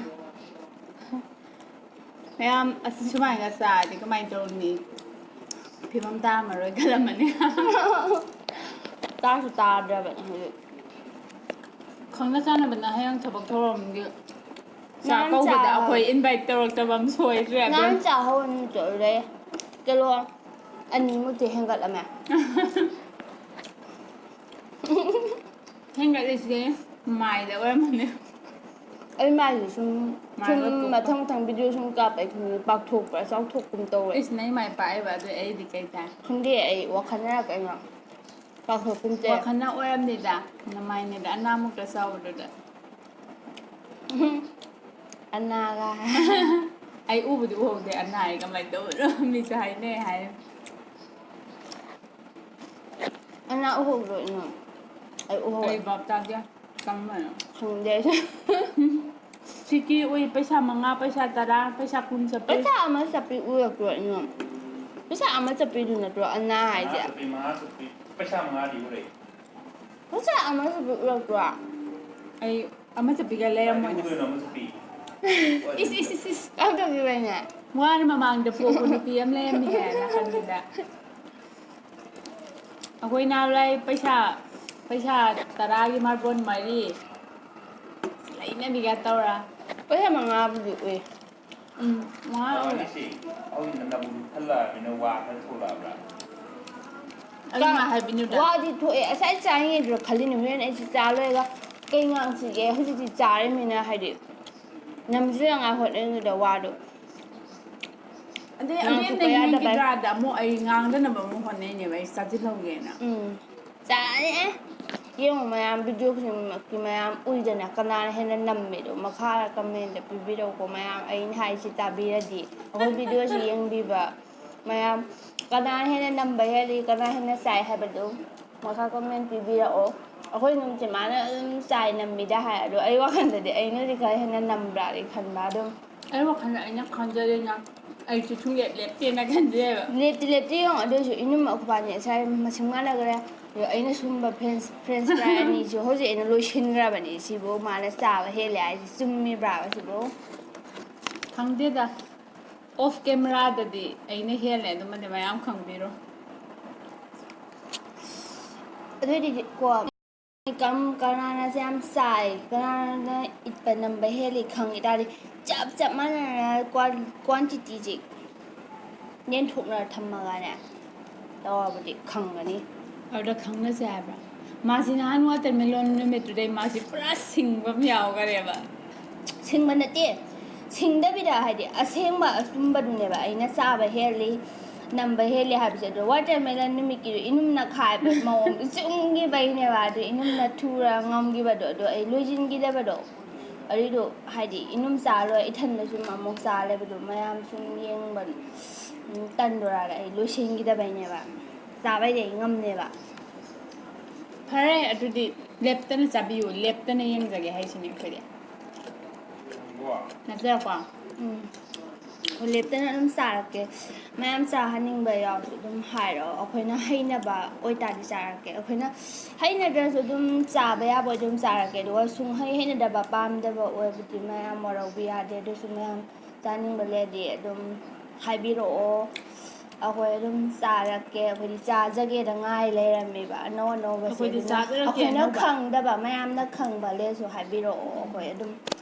ꯃꯌꯥꯝ ꯑꯁꯤ ꯁꯨꯃꯥꯏꯅ ꯆꯥꯔꯗꯤ ꯀꯃꯥꯏꯅ ꯇꯧꯅꯤ? ꯐꯤꯕꯝ ꯇꯥꯔꯝꯃꯔꯣꯏ ꯈꯜꯂꯝꯃꯅꯤ꯫ ꯇꯥꯁꯨ ꯇꯥꯗ꯭ꯔꯕꯅꯦ ꯍꯧꯖꯤꯛ꯫ ꯈꯪꯅ ꯆꯥꯟꯅꯕꯅ ꯍꯌꯦꯡ ꯊꯕꯛ ꯊꯧꯔꯝꯒꯤ ꯆꯥꯛ ꯉꯔꯥꯡ ꯀꯧꯕꯗ ꯆꯥ-, ꯑꯩꯈꯣꯏ invite ꯇꯧꯔꯛꯇꯕ ꯑꯃ ꯁꯣꯏꯗ꯭ꯔꯦ ꯑꯗꯨ꯫ ꯉꯔꯥꯡ ꯆꯥꯍꯧꯕ ꯅꯨꯃꯤꯠꯇꯣ ꯑꯗꯨꯗꯩ ꯀꯤꯂꯣ ꯑꯅꯤꯃꯨꯛꯇꯤ ꯍꯦꯟꯒꯠꯂꯝꯃꯦ꯫ ꯍꯦꯟꯒꯠꯂꯤꯁꯦ ꯃꯥꯏꯗ ꯑꯣꯏꯔꯝꯃꯅꯤ꯫ ꯑꯩ ꯃꯥꯏꯁꯦ ꯁꯨꯝ ꯁꯨꯝ ꯃꯥꯏꯒ ꯊꯣꯛꯄ꯫ ꯃꯊꯪ ꯃꯊꯪ ꯚꯤꯗꯤꯑꯣ ꯁꯨꯝ ꯀꯥꯞꯄ ꯑꯩ ꯈꯪꯗꯦ ꯄꯥꯛꯊꯣꯛꯄ꯭ꯔꯥ ꯆꯥꯎꯊꯣꯛꯀꯨꯝ ꯇꯧꯋꯦ꯫ ꯑꯩꯁ ꯅꯪ ꯃꯥꯏ ꯄꯥꯛꯑꯦꯕ ꯑꯗꯨ ꯑꯩꯗꯤ ꯀꯩ ꯇꯥꯏ? ꯈꯪꯗꯦ ꯑꯩ ꯋꯥꯈꯜꯅꯔ ꯀꯩꯅꯣ ꯄꯥꯛꯊꯣꯛꯀꯨꯝ ꯇꯧꯋꯦ꯫ ꯋꯥꯈꯜꯅ ꯑꯣꯏꯔꯝꯅꯤꯗ꯫ ꯅꯃꯥꯏꯅꯦꯗ ꯑꯅꯥꯃꯨꯛꯇ ꯆꯥꯎꯕꯗꯨꯗ꯫ ꯑꯅꯥꯒ ꯑꯩ ꯎꯕꯨꯗꯤ ꯎꯍꯧꯗꯦ ꯑꯅꯥ ꯍꯥꯏ ꯀꯃꯥꯏꯅ ꯇꯧꯕꯅꯣ ꯃꯤꯁꯨ ꯍꯥꯏꯅꯩ ꯍꯥꯏ꯫ ꯑꯅꯥ ꯎꯍꯧꯗ꯭ꯔꯣ ꯏꯅꯝ? ꯑꯩ ꯎꯍꯧꯋꯦ꯫ ꯑꯩ ꯚꯥꯞ ꯇꯥꯗꯦ꯫ ꯀꯔꯝꯕꯅꯣ? ꯈꯪꯗꯦ ꯑꯩꯁꯨ꯫ ꯁꯤꯀꯤ ꯎꯏ ꯄꯩꯁꯥ ꯃꯉꯥ, ꯄꯩꯁꯥ ꯇꯔꯥ, ꯄꯩꯁꯥ ꯀꯨꯟ ꯆꯠꯄꯤ꯫ ꯄꯩꯁꯥ ꯑꯃ ꯆꯠꯄꯤ ꯎꯔꯛꯄ꯭ꯔꯣ ꯏꯅꯝ? ꯄꯩꯁꯥ ꯑꯃ ꯆꯠꯄꯤꯗꯨ ꯅꯠꯇ꯭ꯔꯣ ꯑꯅꯥ ꯍꯥꯏꯁꯦ? ꯃꯉꯥ ꯆꯠꯄꯤ, ꯃꯉꯥ ꯆꯠꯄꯤ, ꯄꯩꯁꯥ ꯃꯉꯥꯗꯤ ꯎꯔꯦ꯫ ꯄꯩꯁꯥ ꯑꯃ ꯆꯠꯄꯤ ꯎꯔꯛꯄ꯭ꯔꯣ? ꯑꯩ ꯑꯃ ꯆꯠꯄꯤꯒ ꯀꯥꯏꯗ ꯂꯩꯔꯝꯃꯣꯏ꯫ ꯎꯗꯣꯏꯅꯣ ꯑꯃ ꯆꯠꯄꯤ? ꯏꯁ ꯏꯁ ꯏꯁ ꯏꯁ꯫ ꯀꯥꯏꯗ ꯆꯠꯄꯤꯕꯩꯅꯦ? ꯃꯥꯅ ꯃꯃꯥꯡꯗ ꯄꯣꯛꯄ ꯅꯨꯄꯤ ꯑꯃ ꯂꯩꯔꯝꯃꯤꯍꯦ ꯅꯥꯀꯟꯗꯨꯗ꯫ ꯑꯩꯈꯣꯏ ꯅꯍꯥꯟꯋꯥꯏ ꯄꯩꯁꯥ ꯄꯩꯁꯥ ꯇꯔꯥꯒꯤ ꯃꯥꯔꯕꯣꯟ ꯃꯔꯤ ꯂꯩꯅꯕꯤꯒ ꯇꯧꯔ꯫ ꯄꯩꯁꯥ ꯃꯉꯥꯕꯨꯗꯤ ꯎꯏ꯫ ꯎꯝ ꯃꯉꯥ ꯑꯣꯏꯔꯦ꯫ ꯃꯥꯅꯤꯁꯤ ꯍꯧꯖꯤꯛꯅ ꯅꯕꯨ ꯈꯜꯂꯛꯑꯃꯤꯅ ꯋꯥ ꯈꯔ ꯊꯣꯛꯂꯛꯑꯕ꯭ꯔꯥ? ꯑꯗꯨꯃꯥꯏ ꯍꯥꯏꯕꯤꯅꯨꯗ꯫ ꯋꯥꯗꯤ ꯊꯣꯛꯑꯦ ꯉꯁꯥꯏ ꯆꯥꯔꯤꯉꯩꯗꯨꯗ ꯈꯜꯂꯤꯅꯦ ꯍꯣꯔꯦꯟ ꯑꯩꯁꯤ ꯆꯥ ꯂꯣꯏꯔꯒ ꯀꯩ ꯉꯥꯡꯁꯤꯒꯦ ꯍꯧꯖꯤꯛꯇꯤ ꯆꯥꯔꯤꯃꯤꯅ ꯍꯥꯏꯗꯤ ꯅꯝꯁꯤꯅꯉꯥꯏ ꯍꯣꯠꯅꯔꯤꯉꯩꯗ ꯋꯥꯗꯣ ꯑꯗꯩ ꯉꯥꯡꯊꯣꯛꯄ ꯑꯕꯦꯝꯅ ꯌꯥꯗꯕꯩ꯫ ꯌꯦꯡꯈꯤꯗ꯭ꯔꯥꯗ ꯑꯃꯨꯛ ꯑꯩ ꯉꯥꯡꯗꯅꯕ ꯑꯃꯨꯛ ꯍꯣꯠꯅꯩꯅꯦꯕ ꯑꯩ ꯆꯥꯁꯤꯜꯍꯧꯒꯦꯅ꯫ ꯎꯝ ꯆꯥꯔꯦ꯫ ꯌꯦꯡꯉꯣ ꯃꯌꯥꯝ ꯚꯤꯗꯤꯑꯣ ꯈꯨꯗꯤꯡꯃꯛꯀꯤ ꯃꯌꯥꯝ ꯎꯏꯗꯅ ꯀꯅꯥꯅ ꯍꯦꯟꯅ ꯅꯝꯃꯦꯗꯣ ꯃꯈꯥ ꯀꯃꯦꯟꯗ ꯄꯤꯕꯤꯔꯛꯎꯀꯣ ꯃꯌꯥꯝ ꯑꯩꯅ ꯍꯥꯏꯁꯤ ꯇꯥꯕꯤꯔꯗꯤ ꯑꯩꯈꯣꯏ ꯚꯤꯗꯤꯑꯣꯁꯤ ꯌꯦꯡꯕꯤꯕ ꯃꯌꯥꯝ ꯀꯅꯥꯅ ꯍꯦꯟꯅ ꯅꯝꯕ ꯍꯦꯜꯂꯤ ꯀꯅꯥ ꯍꯦꯟꯅ ꯆꯥꯏ ꯍꯥꯏꯕꯗꯨ ꯃꯈꯥ ꯀꯃꯦꯟ ꯄꯤꯕꯤꯔꯛꯑꯣ꯫ ꯑꯩꯈꯣꯏ ꯏꯅꯝꯁꯦ ꯃꯥꯅ ꯑꯗꯨꯝ ꯆꯥꯏ ꯅꯝꯃꯤꯗ ꯍꯥꯏ ꯑꯗꯣ ꯑꯩ ꯋꯥꯈꯜꯗꯗꯤ ꯑꯩꯅꯗꯤ ꯈꯔ ꯍꯦꯟꯅ ꯅꯝꯕ꯭ꯔꯥꯗꯤ ꯈꯟꯕ ꯑꯗꯨꯝ꯫ ꯑꯩ ꯋꯥꯈꯜꯗ ꯑꯩꯅ ꯈꯟꯖꯔꯦꯅ ꯑꯩꯁꯨ ꯁꯨꯡꯂꯦꯞ ꯂꯦꯞꯇꯦꯅ ꯈꯟꯖꯩꯕ꯫ ꯂꯦꯞꯇꯤ ꯂꯦꯞꯇꯤ ꯌꯦꯡꯉꯣ ꯑꯗꯨ ꯑꯣꯏꯔꯁꯨ ꯏꯅꯝ ꯑꯩꯈꯣꯏꯕꯥꯅꯤ ꯉꯁꯥꯏ ꯃꯁꯤꯡ ꯃꯥꯟꯅꯈ꯭ꯔꯦ꯫ ꯑꯗꯣ ꯑꯩꯅ ꯁꯨꯝꯕ ꯐ꯭ꯔꯦꯟꯁ ꯐ꯭ꯔꯦꯟꯁ ꯐ꯭ꯔꯥꯏ ꯑꯅꯤꯁꯨ ꯍꯧꯖꯤꯛ ꯑꯩꯅ ꯂꯣꯏꯁꯤꯟꯈ꯭ꯔꯕꯅꯤ ꯁꯤꯕꯨ ꯃꯥꯅ ꯆꯥꯕ ꯍꯦꯜꯂꯦ ꯍꯥꯏꯁꯦ ꯆꯨꯝꯃꯤꯕ꯭ꯔꯥꯕ ꯁꯤꯕꯨ? ꯈꯪꯗꯦꯗ꯫ ꯑꯣꯐ ꯀꯦꯃꯦꯔꯥꯗꯗꯤ ꯑꯩꯅ ꯍꯦꯜꯂꯦ ꯑꯗꯨꯃꯗꯤ ꯃꯌꯥꯝ ꯈꯪꯕꯤꯔꯣ꯫ ꯑꯗꯨꯑꯣꯏꯗꯤ ꯀꯣ ꯀꯝ ꯀꯅꯥꯅ ꯌꯥꯝ ꯆꯥꯏ ꯀꯅꯥꯅ ꯏꯠꯄ ꯅꯝꯕ ꯍꯦꯜꯂꯤ ꯈꯪꯉꯤ ꯇꯥꯔꯗꯤ ꯆꯞ ꯆꯞ ꯃꯥꯟꯅꯅ ꯀ꯭ꯋꯥꯟꯇꯤꯇꯤꯁꯦ ꯌꯦꯟꯊꯣꯛꯅꯔ ꯊꯝꯃꯒꯅꯦ ꯇꯧꯔꯕꯗꯤ ꯈꯪꯒꯅꯤ꯫ ꯑꯗꯨꯗ ꯈꯪꯅꯁꯦ ꯍꯥꯏꯕ꯭ꯔꯥ? ꯃꯥꯁꯤ ꯅꯍꯥꯟ ꯋꯥꯇꯔꯃꯦꯂꯣꯟ ꯅꯨꯃꯤꯠꯇꯨꯗꯩ ꯃꯥꯁꯤ ꯄꯨꯔꯥ ꯁꯤꯡꯕ ꯑꯃ ꯌꯥꯎꯈꯔꯦꯕ꯫ ꯁꯤꯡꯕ ꯅꯠꯇꯦ, ꯁꯤꯡꯗꯕꯤꯗ ꯍꯥꯏꯗꯤ ꯑꯁꯦꯡꯕ ꯑꯆꯨꯝꯕꯗꯨꯅꯦꯕ ꯑꯩꯅ ꯆꯥꯕ ꯍꯦꯜꯂꯤ, ꯅꯝꯕ ꯍꯦꯜꯂꯤ ꯍꯥꯏꯕꯁꯦ꯫ ꯑꯗꯣ watermelon ꯅꯨꯃꯤꯠꯀꯤꯗꯣ ꯏꯅꯨꯝꯅ ꯈꯥꯏꯕ ꯃꯑꯣꯡꯗꯣ ꯆꯨꯝꯈꯤꯕꯩꯅꯦꯕ꯫ ꯑꯗꯨ ꯏꯅꯨꯝꯅ ꯊꯨꯔ ꯉꯝꯈꯤꯕꯗꯣ, ꯑꯗꯣ ꯑꯩ ꯂꯣꯏꯁꯤꯟꯈꯤꯗꯕꯗꯣ, ꯑꯗꯨꯏꯗꯣ ꯍꯥꯏꯗꯤ ꯏꯅꯨꯝ ꯆꯥꯔꯣꯏ, ꯏꯊꯟꯗ ꯁꯨꯝ ꯑꯃꯨꯛ ꯆꯥ ꯂꯩꯕꯗꯣ ꯃꯌꯥꯝ ꯁꯨꯝ ꯌꯦꯡꯕ, ꯎꯝ, ꯇꯟꯗꯣꯔꯥꯗ ꯑꯩ ꯂꯣꯏꯁꯤꯟꯈꯤꯗꯕꯩꯅꯦꯕ꯫ ꯆꯥꯕꯩꯗꯤ ꯑꯩ ꯉꯝꯅꯦꯕ꯫ ꯐꯔꯦ, ꯑꯗꯨꯗꯤ ꯂꯦꯞꯇꯅ ꯆꯥꯕꯤꯌꯨ, ꯂꯦꯞꯇꯅ ꯌꯦꯡꯖꯒꯦ ꯍꯥꯏꯁꯤꯅꯦ ꯑꯩꯈꯣꯏꯗꯤ꯫ ꯅꯠꯇ꯭ꯔꯀꯣ? ꯎꯝ꯫ ꯍꯣꯏ, ꯂꯦꯞꯇꯅ ꯑꯗꯨꯝ ꯆꯥꯔꯛꯀꯦ꯫ ꯃꯌꯥꯝ ꯆꯥꯍꯟꯅꯤꯡꯕ ꯌꯥꯎꯔꯁꯨ ꯑꯗꯨꯝ ꯍꯥꯏꯔꯛꯑꯣ, ꯑꯩꯈꯣꯏꯅ ꯍꯩꯅꯕ ꯑꯣꯏꯇꯥꯔꯗꯤ ꯆꯥꯔꯛꯀꯦ꯫ ꯑꯩꯈꯣꯏꯅ ꯍꯩꯅꯗ꯭ꯔꯁꯨ ꯑꯗꯨꯝ ꯆꯥꯕ ꯌꯥꯕ ꯑꯗꯨꯝ ꯆꯥꯔꯛꯀꯦ꯫ ꯑꯗꯨꯒ ꯁꯨꯡꯍꯩ ꯍꯩꯅꯗꯕ, ꯄꯥꯝꯗꯕ ꯑꯣꯏꯔꯕꯗꯤ ꯃꯌꯥꯝ ꯋꯥꯔꯧꯕ ꯌꯥꯗꯦ꯫ ꯑꯗꯨꯁꯨ ꯃꯌꯥꯝ ꯆꯥꯅꯤꯡꯕ ꯂꯩꯔꯗꯤ ꯑꯗꯨꯝ ꯍꯥꯏꯕꯤꯔꯛꯑꯣ꯫ ꯑꯩꯈꯣꯏ ꯑꯗꯨꯝ ꯆꯥꯔꯛꯀꯦ꯫ ꯑꯩꯈꯣꯏꯗꯤ ꯆꯥꯖꯒꯦꯗ ꯉꯥꯏ ꯂꯩꯔꯝꯃꯦꯕ, ꯑꯅꯧ ꯑꯅꯧꯕꯁꯦ꯫ ꯑꯩꯈꯣꯏꯗꯤ ꯑꯗꯨꯅ ꯆꯥꯖꯔꯛꯀꯦ ꯑꯩꯈꯣꯏꯅ ꯑꯅꯧꯕ꯫ ꯈꯪꯗꯕ ꯃꯌꯥꯝꯅ ꯈꯪꯕ ꯂꯩꯔꯁꯨ ꯍꯥꯏꯕꯤꯔꯛꯑꯣ꯫ ꯑꯩꯈꯣꯏ ꯑꯗꯨꯝ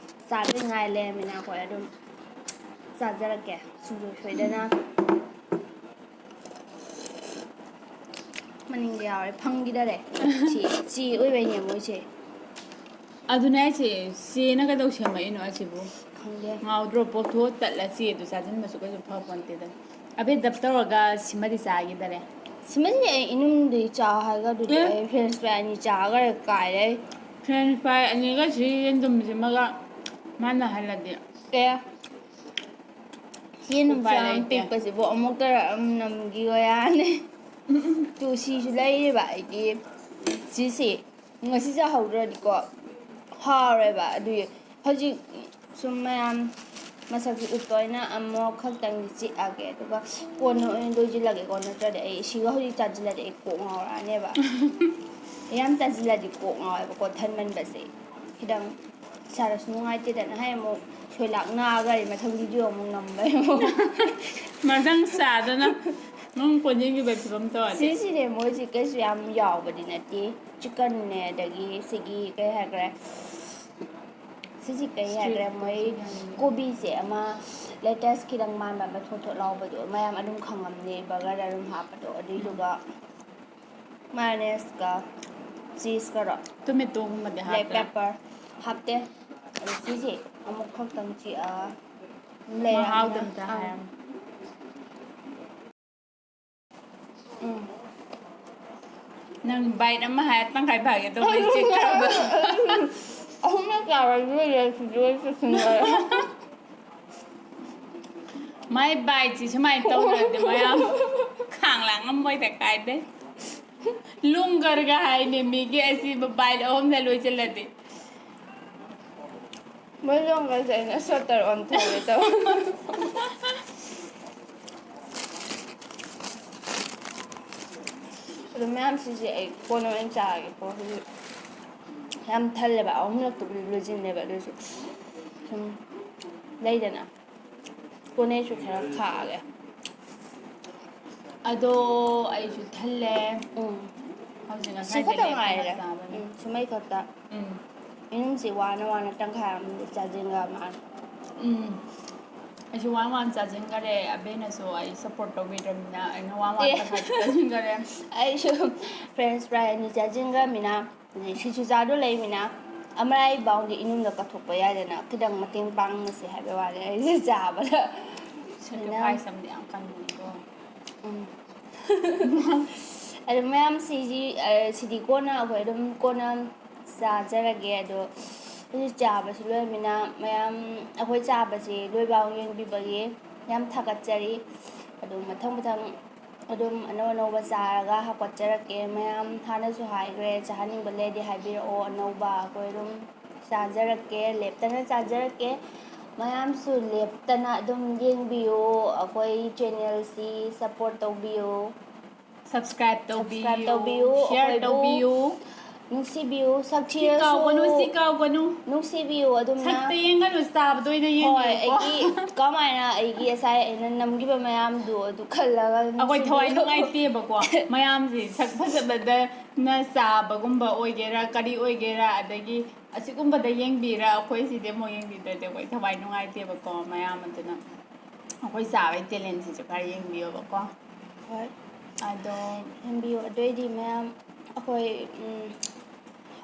ꯆꯥꯗꯅꯤꯡꯉꯥꯏ ꯂꯩꯔꯝꯃꯤꯅ ꯑꯩꯈꯣꯏ ꯑꯗꯨꯝ ꯆꯥꯖꯔꯛꯀꯦ ꯁꯨꯡꯁꯣꯏ ꯁꯣꯏꯗꯅ꯫ ꯃꯅꯤꯡꯗ ꯌꯥꯎꯔꯦ, ꯐꯪꯈꯤꯗꯔꯦ꯫ ꯁꯤ ꯆꯦ ꯑꯣꯏꯕꯩꯅꯦ ꯃꯣꯏꯁꯦ꯫ ꯑꯗꯨꯅꯦ ꯍꯥꯏꯁꯦ, ꯆꯦꯅ ꯀꯩꯗꯧ ꯁꯦꯝꯃꯛꯏꯅꯣ ꯑꯁꯤꯕꯨ? ꯈꯪꯗꯦ꯫ ꯉꯥꯎꯗ꯭ꯔꯣ? ꯄꯣꯛꯊꯣꯛꯑ ꯇꯠꯂ ꯆꯦꯗꯨ ꯆꯥꯁꯤꯟꯕꯁꯨ ꯀꯩꯁꯨ ꯐꯄꯣꯟꯇꯦꯗ꯫ ꯑꯕꯦ ꯗꯞ ꯇꯧꯔꯒ ꯁꯤꯃꯗꯤ ꯆꯥꯈꯤꯗꯔꯦ꯫ ꯁꯤꯃꯗꯤ ꯑꯩ ꯏꯅꯨꯡꯗꯤ ꯆꯥ ꯍꯥꯏꯒ ꯑꯗꯨꯗꯤ ꯑꯦ? ꯑꯩ French fry ꯑꯅꯤ ꯆꯥꯈꯔꯦ, ꯀꯥꯏꯔꯦ꯫ French fry ꯑꯅꯤꯒ ꯁꯤ ꯌꯦꯟꯗꯨꯝꯁꯤꯃꯒ ꯃꯥꯟꯅꯍꯜꯂꯗꯤ꯫ ꯑꯦ, ꯌꯦꯟꯗꯨꯝꯁꯨ ꯎꯄꯥꯏ ꯌꯥꯝ ꯂꯩꯇꯦ꯫ ꯄꯤꯛꯄꯁꯤꯕꯨ ꯑꯃꯨꯛꯇꯔ ꯑꯗꯨꯝ ꯅꯝꯈꯤꯕ ꯌꯥꯅꯤ꯫ ꯇꯨ ꯁꯤꯁꯨ ꯂꯩꯔꯤꯕ ꯑꯩꯒꯤ ꯁꯤꯁꯤ꯫ ꯉꯁꯤ ꯆꯥꯍꯧꯗ꯭ꯔꯗꯤꯀꯣ ꯍꯥꯎꯔꯣꯏꯕ꯫ ꯑꯗꯨꯒꯤ ꯍꯧꯖꯤꯛ ꯁꯨꯝ ꯃꯌꯥꯝ ꯃꯁꯛꯁꯤ ꯎꯠꯄ ꯑꯣꯏꯅ ꯑꯃꯨꯛ ꯈꯛꯇꯪꯗꯤ ꯆꯤꯛꯑꯒꯦ꯫ ꯑꯗꯨꯒ ꯀꯣꯟꯅ ꯑꯣꯏꯅ ꯂꯣꯏꯁꯤꯜꯂꯒꯦꯀꯣ꯫ ꯅꯠꯇ꯭ꯔꯗꯤ ꯑꯩ ꯁꯤꯒ ꯍꯧꯖꯤꯛ ꯆꯥꯁꯤꯜꯂꯗꯤ ꯑꯩ ꯀꯣꯛ ꯉꯥꯎꯔꯛꯑꯅꯦꯕ꯫ ꯌꯥꯝ ꯆꯥꯁꯤꯜꯂꯗꯤ ꯀꯣꯛ ꯉꯥꯎꯋꯦꯕꯀꯣ, ꯊꯟꯃꯟꯕꯁꯦ꯫ ꯈꯤꯇꯪ ꯏꯁꯥꯗꯁꯨ ꯅꯨꯡꯉꯥꯏꯇꯦꯗꯅ꯫ ꯍꯌꯦꯡ ꯑꯃꯨꯛ ꯁꯣꯏꯂꯥꯛ ꯅꯥꯈ꯭ꯔꯗꯤ ꯃꯊꯪ video ꯑꯃꯨꯛ ꯅꯝꯕꯩ ꯑꯃꯨꯛ꯫ ꯃꯊꯪ ꯆꯥꯗꯅ ꯅꯪ ꯀꯣꯟ ꯌꯦꯡꯈꯤꯕꯩ ꯐꯤꯕꯝ ꯇꯧꯔꯗꯤ꯫ ꯁꯤꯁꯤꯅꯦ ꯃꯣꯏꯁꯤ ꯀꯩꯁꯨ ꯌꯥꯝ ꯌꯥꯎꯕꯗꯤ ꯅꯠꯇꯦ꯫ Chickenꯅꯦ, ꯑꯗꯒꯤ ꯁꯤꯒꯤ ꯀꯩ ꯍꯥꯏꯈ꯭ꯔꯦ, ꯁꯤꯁꯤ ꯀꯩ ꯍꯥꯏꯈ꯭ꯔꯦ, ꯃꯣꯏ ꯀꯣꯕꯤꯁꯦ ꯑꯃ lettuce ꯈꯤꯇꯪ ꯃꯥꯟꯕ ꯑꯃ ꯊꯣꯠ ꯊꯣꯠ ꯂꯥꯎꯕꯗꯣ, ꯃꯌꯥꯝ ꯑꯗꯨꯝ ꯈꯪꯉꯝꯅꯤ, burgerꯗ ꯑꯗꯨꯝ ꯍꯥꯞꯄꯗꯣ꯫ ꯑꯗꯨꯏꯗꯨꯒ mayonnaise ꯀ cheese ꯀꯔꯣ, Tomatoꯒꯨꯝꯕꯗꯤ black ꯍꯥꯞꯄ꯭ꯔꯥ? Pepper ꯍꯥꯞꯇꯦ꯫ ꯁꯤꯁꯦ ꯑꯃꯨꯛ ꯈꯛꯇꯪ ꯆꯤꯛꯑ ꯂꯩꯔꯕꯅꯤꯅ꯫ ꯃꯍꯥꯎꯗꯣ ꯑꯝꯇ ꯍꯥꯏꯔꯝꯃꯣ꯫ ꯎꯝ꯫ ꯅꯪ bite ꯑꯃ ꯍꯥꯏ ꯇꯪꯈꯥꯏ ꯐꯥꯒꯦ ꯇꯧꯕ ꯆꯤꯛꯈ꯭ꯔꯕ꯫ ꯑꯍꯨꯝꯂꯛ ꯆꯥꯕ ꯂꯣꯏꯔꯦ, ꯁꯤꯗꯤ ꯂꯣꯏ ꯆꯨꯁꯤꯟꯈꯔꯦ꯫ ꯃꯥꯏ biteꯁꯤ ꯁꯨꯃꯥꯏꯅ ꯇꯧꯔꯗꯤ ꯃꯌꯥꯝ ꯈꯥꯡ ꯂꯥꯡ ꯉꯝꯃꯣꯏꯗ ꯀꯥꯏꯗꯩ꯫ ꯂꯨꯡꯒꯔꯒ ꯍꯥꯏꯅꯦ ꯃꯤꯒꯤ ꯑꯁꯤꯕ bite ꯑꯍꯨꯝꯗ ꯂꯣꯏꯁꯤꯜꯂꯗꯤ꯫ ꯃꯣꯏ ꯂꯣꯡꯒꯁꯦ ꯑꯩꯅ ꯁꯣꯠꯇꯔ ꯑꯣꯟꯊꯣꯛꯑꯒꯦ ꯇꯧꯕ꯫ ꯑꯗꯣ ꯃꯌꯥꯝꯁꯤꯁꯦ ꯑꯩ ꯀꯣꯟꯅ ꯑꯣꯏꯅ ꯆꯥꯔꯒꯦꯀꯣ꯫ ꯍꯧꯖꯤꯛ ꯌꯥꯝ ꯊꯜꯂꯦꯕ, ꯑꯍꯨꯝꯂꯛꯇꯨꯕꯨꯗꯤ ꯂꯣꯏꯁꯤꯟꯅꯦꯕ, ꯑꯗꯨꯏꯁꯨ ꯁꯨꯝ ꯂꯩꯗꯅ꯫ ꯀꯣꯟꯅꯩꯁꯨ ꯈꯔ ꯈꯥꯛꯑꯒꯦ꯫ ꯑꯗꯣ ꯑꯩꯁꯨ ꯊꯜꯂꯦ꯫ ꯎꯝ꯫ ꯍꯧꯖꯤꯛ ꯁꯤ ꯉꯁꯥꯏꯗꯩ ꯈꯛꯇ ꯂꯦꯞꯄꯒ ꯉꯥꯏꯔꯦ꯫ ꯆꯥꯕꯅꯦ꯫ ꯎꯝ, ꯁꯨꯃꯩ ꯈꯛꯇ꯫ ꯎꯝ꯫ ꯏꯅꯨꯡꯁꯤ ꯋꯥꯅ ꯋꯥꯅ ꯇꯪꯈꯥꯏ ꯑꯃꯗꯤ ꯆꯥꯁꯤꯟꯈ꯭ꯔ ꯃꯥꯜꯂꯦ꯫ ꯎꯝ꯫ ꯑꯩꯁꯨ ꯋꯥꯅ ꯋꯥꯅ ꯆꯥꯁꯤꯟꯈꯔꯦ꯫ ꯑꯕꯦꯅꯁꯨ ꯑꯩ support ꯇꯧꯕꯤꯗ꯭ꯔꯕꯅꯤꯅ ꯑꯩꯅ ꯋꯥꯅ ꯋꯥꯅ ꯑꯦ꯫ ꯇꯪꯈꯥꯏ ꯆꯥꯁꯤꯟꯈꯔꯦ꯫ ꯑꯩꯁꯨ French fry ꯑꯅꯤ ꯆꯥꯁꯤꯟꯈ꯭ꯔꯃꯤꯅ, ꯑꯗꯩ ꯁꯤꯡꯖꯨ ꯆꯥꯗꯧ ꯂꯩꯃꯤꯅ, ꯑꯃꯔꯥꯏ ꯕꯥꯎꯗꯤ ꯏꯅꯨꯡꯗ ꯀꯠꯊꯣꯛꯄ ꯌꯥꯏꯗꯅ, ꯈꯤꯇꯪ ꯃꯇꯦꯡ ꯄꯥꯡꯅꯁꯤ ꯍꯥꯏꯕꯩ ꯋꯥꯅꯤ ꯑꯩꯁꯦ ꯆꯥꯕꯗ꯫ Sacrifice ꯑꯃꯗꯤ ꯌꯥꯝ ꯀꯟꯕꯅꯤꯀꯣ꯫ ꯎꯝ꯫ ꯑꯗꯨ ꯃꯌꯥꯝ ꯁꯤꯁꯤ, ꯑ, ꯁꯤꯗꯤ ꯀꯣꯟꯅ ꯑꯩꯈꯣꯏ ꯑꯗꯨꯝ ꯀꯣꯟꯅ ꯆꯥꯖꯔꯒꯦ꯫ ꯑꯗꯣ ꯍꯧꯖꯤꯛ ꯆꯥꯕꯁꯤ ꯂꯣꯏꯔꯃꯤꯅ ꯃꯌꯥꯝ ꯑꯩꯈꯣꯏ ꯆꯥꯕꯁꯤ ꯂꯣꯏꯕꯥꯎ ꯌꯦꯡꯕꯤꯕꯒꯤ ꯌꯥꯝ ꯊꯥꯒꯠꯆꯔꯤ꯫ ꯑꯗꯨ ꯃꯊꯪ ꯃꯊꯪ ꯑꯗꯨꯝ ꯑꯅꯧ ꯑꯅꯧꯕ ꯆꯥꯔꯒ ꯍꯥꯞꯀꯠꯆꯔꯛꯀꯦ꯫ ꯃꯌꯥꯝ ꯍꯥꯟꯅꯁꯨ ꯍꯥꯏꯈ꯭ꯔꯦ, ꯆꯥꯍꯟꯅꯤꯡꯕ ꯂꯩꯔꯗꯤ ꯍꯥꯏꯕꯤꯔꯛꯑꯣ꯫ ꯑꯅꯧꯕ ꯑꯩꯈꯣꯏ ꯑꯗꯨꯝ ꯆꯥꯖꯔꯛꯀꯦ, ꯂꯦꯞꯇꯅ ꯆꯥꯖꯔꯛꯀꯦ꯫ ꯃꯌꯥꯝꯁꯨ ꯂꯦꯞꯇꯅ ꯑꯗꯨꯝ ꯌꯦꯡꯕꯤꯌꯨ ꯑꯩꯈꯣꯏ channelꯁꯤ, support ꯇꯧꯕꯤꯌꯨ꯫ Subscribe ꯇꯧꯕꯤꯌꯨ, subscribe ꯇꯧꯕꯤꯌꯨ, share ꯑꯩꯈꯣꯏꯕꯨ ꯇꯧꯕꯤꯌꯨ꯫ ꯅꯨꯡꯁꯤꯕꯤꯌꯨ, ꯁꯤ ꯁꯛꯊꯤꯔꯁꯨ ꯀꯥꯎꯒꯅꯨ, ꯁꯤ ꯀꯥꯎꯒꯅꯨ꯫ ꯅꯨꯡꯁꯤꯕꯤꯌꯨ ꯑꯗꯨꯝꯅ꯫ ꯁꯛꯇ ꯌꯦꯡꯒꯅꯨ, ꯆꯥꯕꯗ ꯑꯣꯏꯅ ꯍꯣꯏ, ꯌꯦꯡꯕꯤꯌꯨꯀꯣ꯫ ꯑꯩꯒꯤ ꯀꯃꯥꯏꯅ ꯑꯩꯒꯤ ꯉꯁꯥꯏ ꯑꯩꯅ ꯅꯝꯈꯤꯕ ꯃꯌꯥꯝꯗꯣ ꯑꯗꯨ ꯈꯜꯂꯒ ꯑꯩꯈꯣꯏ ꯊꯋꯥꯏ ꯅꯨꯡꯁꯤꯕꯤꯌꯨ꯫ ꯅꯨꯡꯉꯥꯏꯇꯦꯕꯀꯣ꯫ ꯃꯌꯥꯝꯁꯤ ꯁꯛ ꯐꯖꯕꯗꯅ ꯆꯥꯕꯒꯨꯝꯕ ꯑꯣꯏꯒꯦꯔꯥ, ꯀꯔꯤ ꯑꯣꯏꯒꯦꯔꯥ, ꯑꯗꯒꯤ ꯑꯁꯤꯒꯨꯝꯕꯗ ꯌꯦꯡꯕꯤꯔ ꯑꯩꯈꯣꯏ ꯁꯤꯗꯤ ꯑꯃꯨꯛ ꯌꯦꯡꯕꯤꯗ꯭ꯔꯗꯤ ꯑꯩꯈꯣꯏ ꯊꯋꯥꯏ ꯅꯨꯡꯉꯥꯏꯇꯦꯕꯀꯣ꯫ ꯃꯌꯥꯝ ꯑꯗꯨꯅ ꯑꯩꯈꯣꯏ ꯆꯥꯕꯒꯤ talentꯁꯤꯁꯨ ꯈꯔ ꯌꯦꯡꯕꯤꯌꯣꯕꯀꯣ꯫ ꯍꯣꯏ꯫ ꯑꯗꯣ ꯌꯦꯡꯕꯤꯌꯨ꯫ ꯑꯗꯨꯑꯣꯏꯗꯤ ꯃꯌꯥꯝ ꯑꯩꯈꯣꯏ, ꯎꯝ,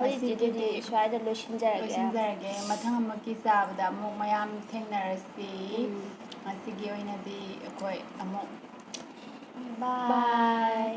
ꯉꯁꯤꯒꯤꯗꯤ ꯁ꯭ꯋꯥꯏꯗ ꯂꯣꯏꯁꯤꯟꯖꯔꯒꯦ꯫ ꯂꯣꯏꯁꯤꯟꯖꯔꯒꯦ꯫ ꯃꯊꯪ ꯑꯃꯨꯛꯀꯤ ꯆꯥꯕꯗ ꯑꯃꯨꯛ ꯃꯌꯥꯝ ꯊꯦꯡꯅꯔꯁꯤ꯫ ꯎꯝ꯫ ꯉꯁꯤꯒꯤ ꯑꯣꯏꯅꯗꯤ ꯑꯩꯈꯣꯏ ꯑꯃꯨꯛ Bye.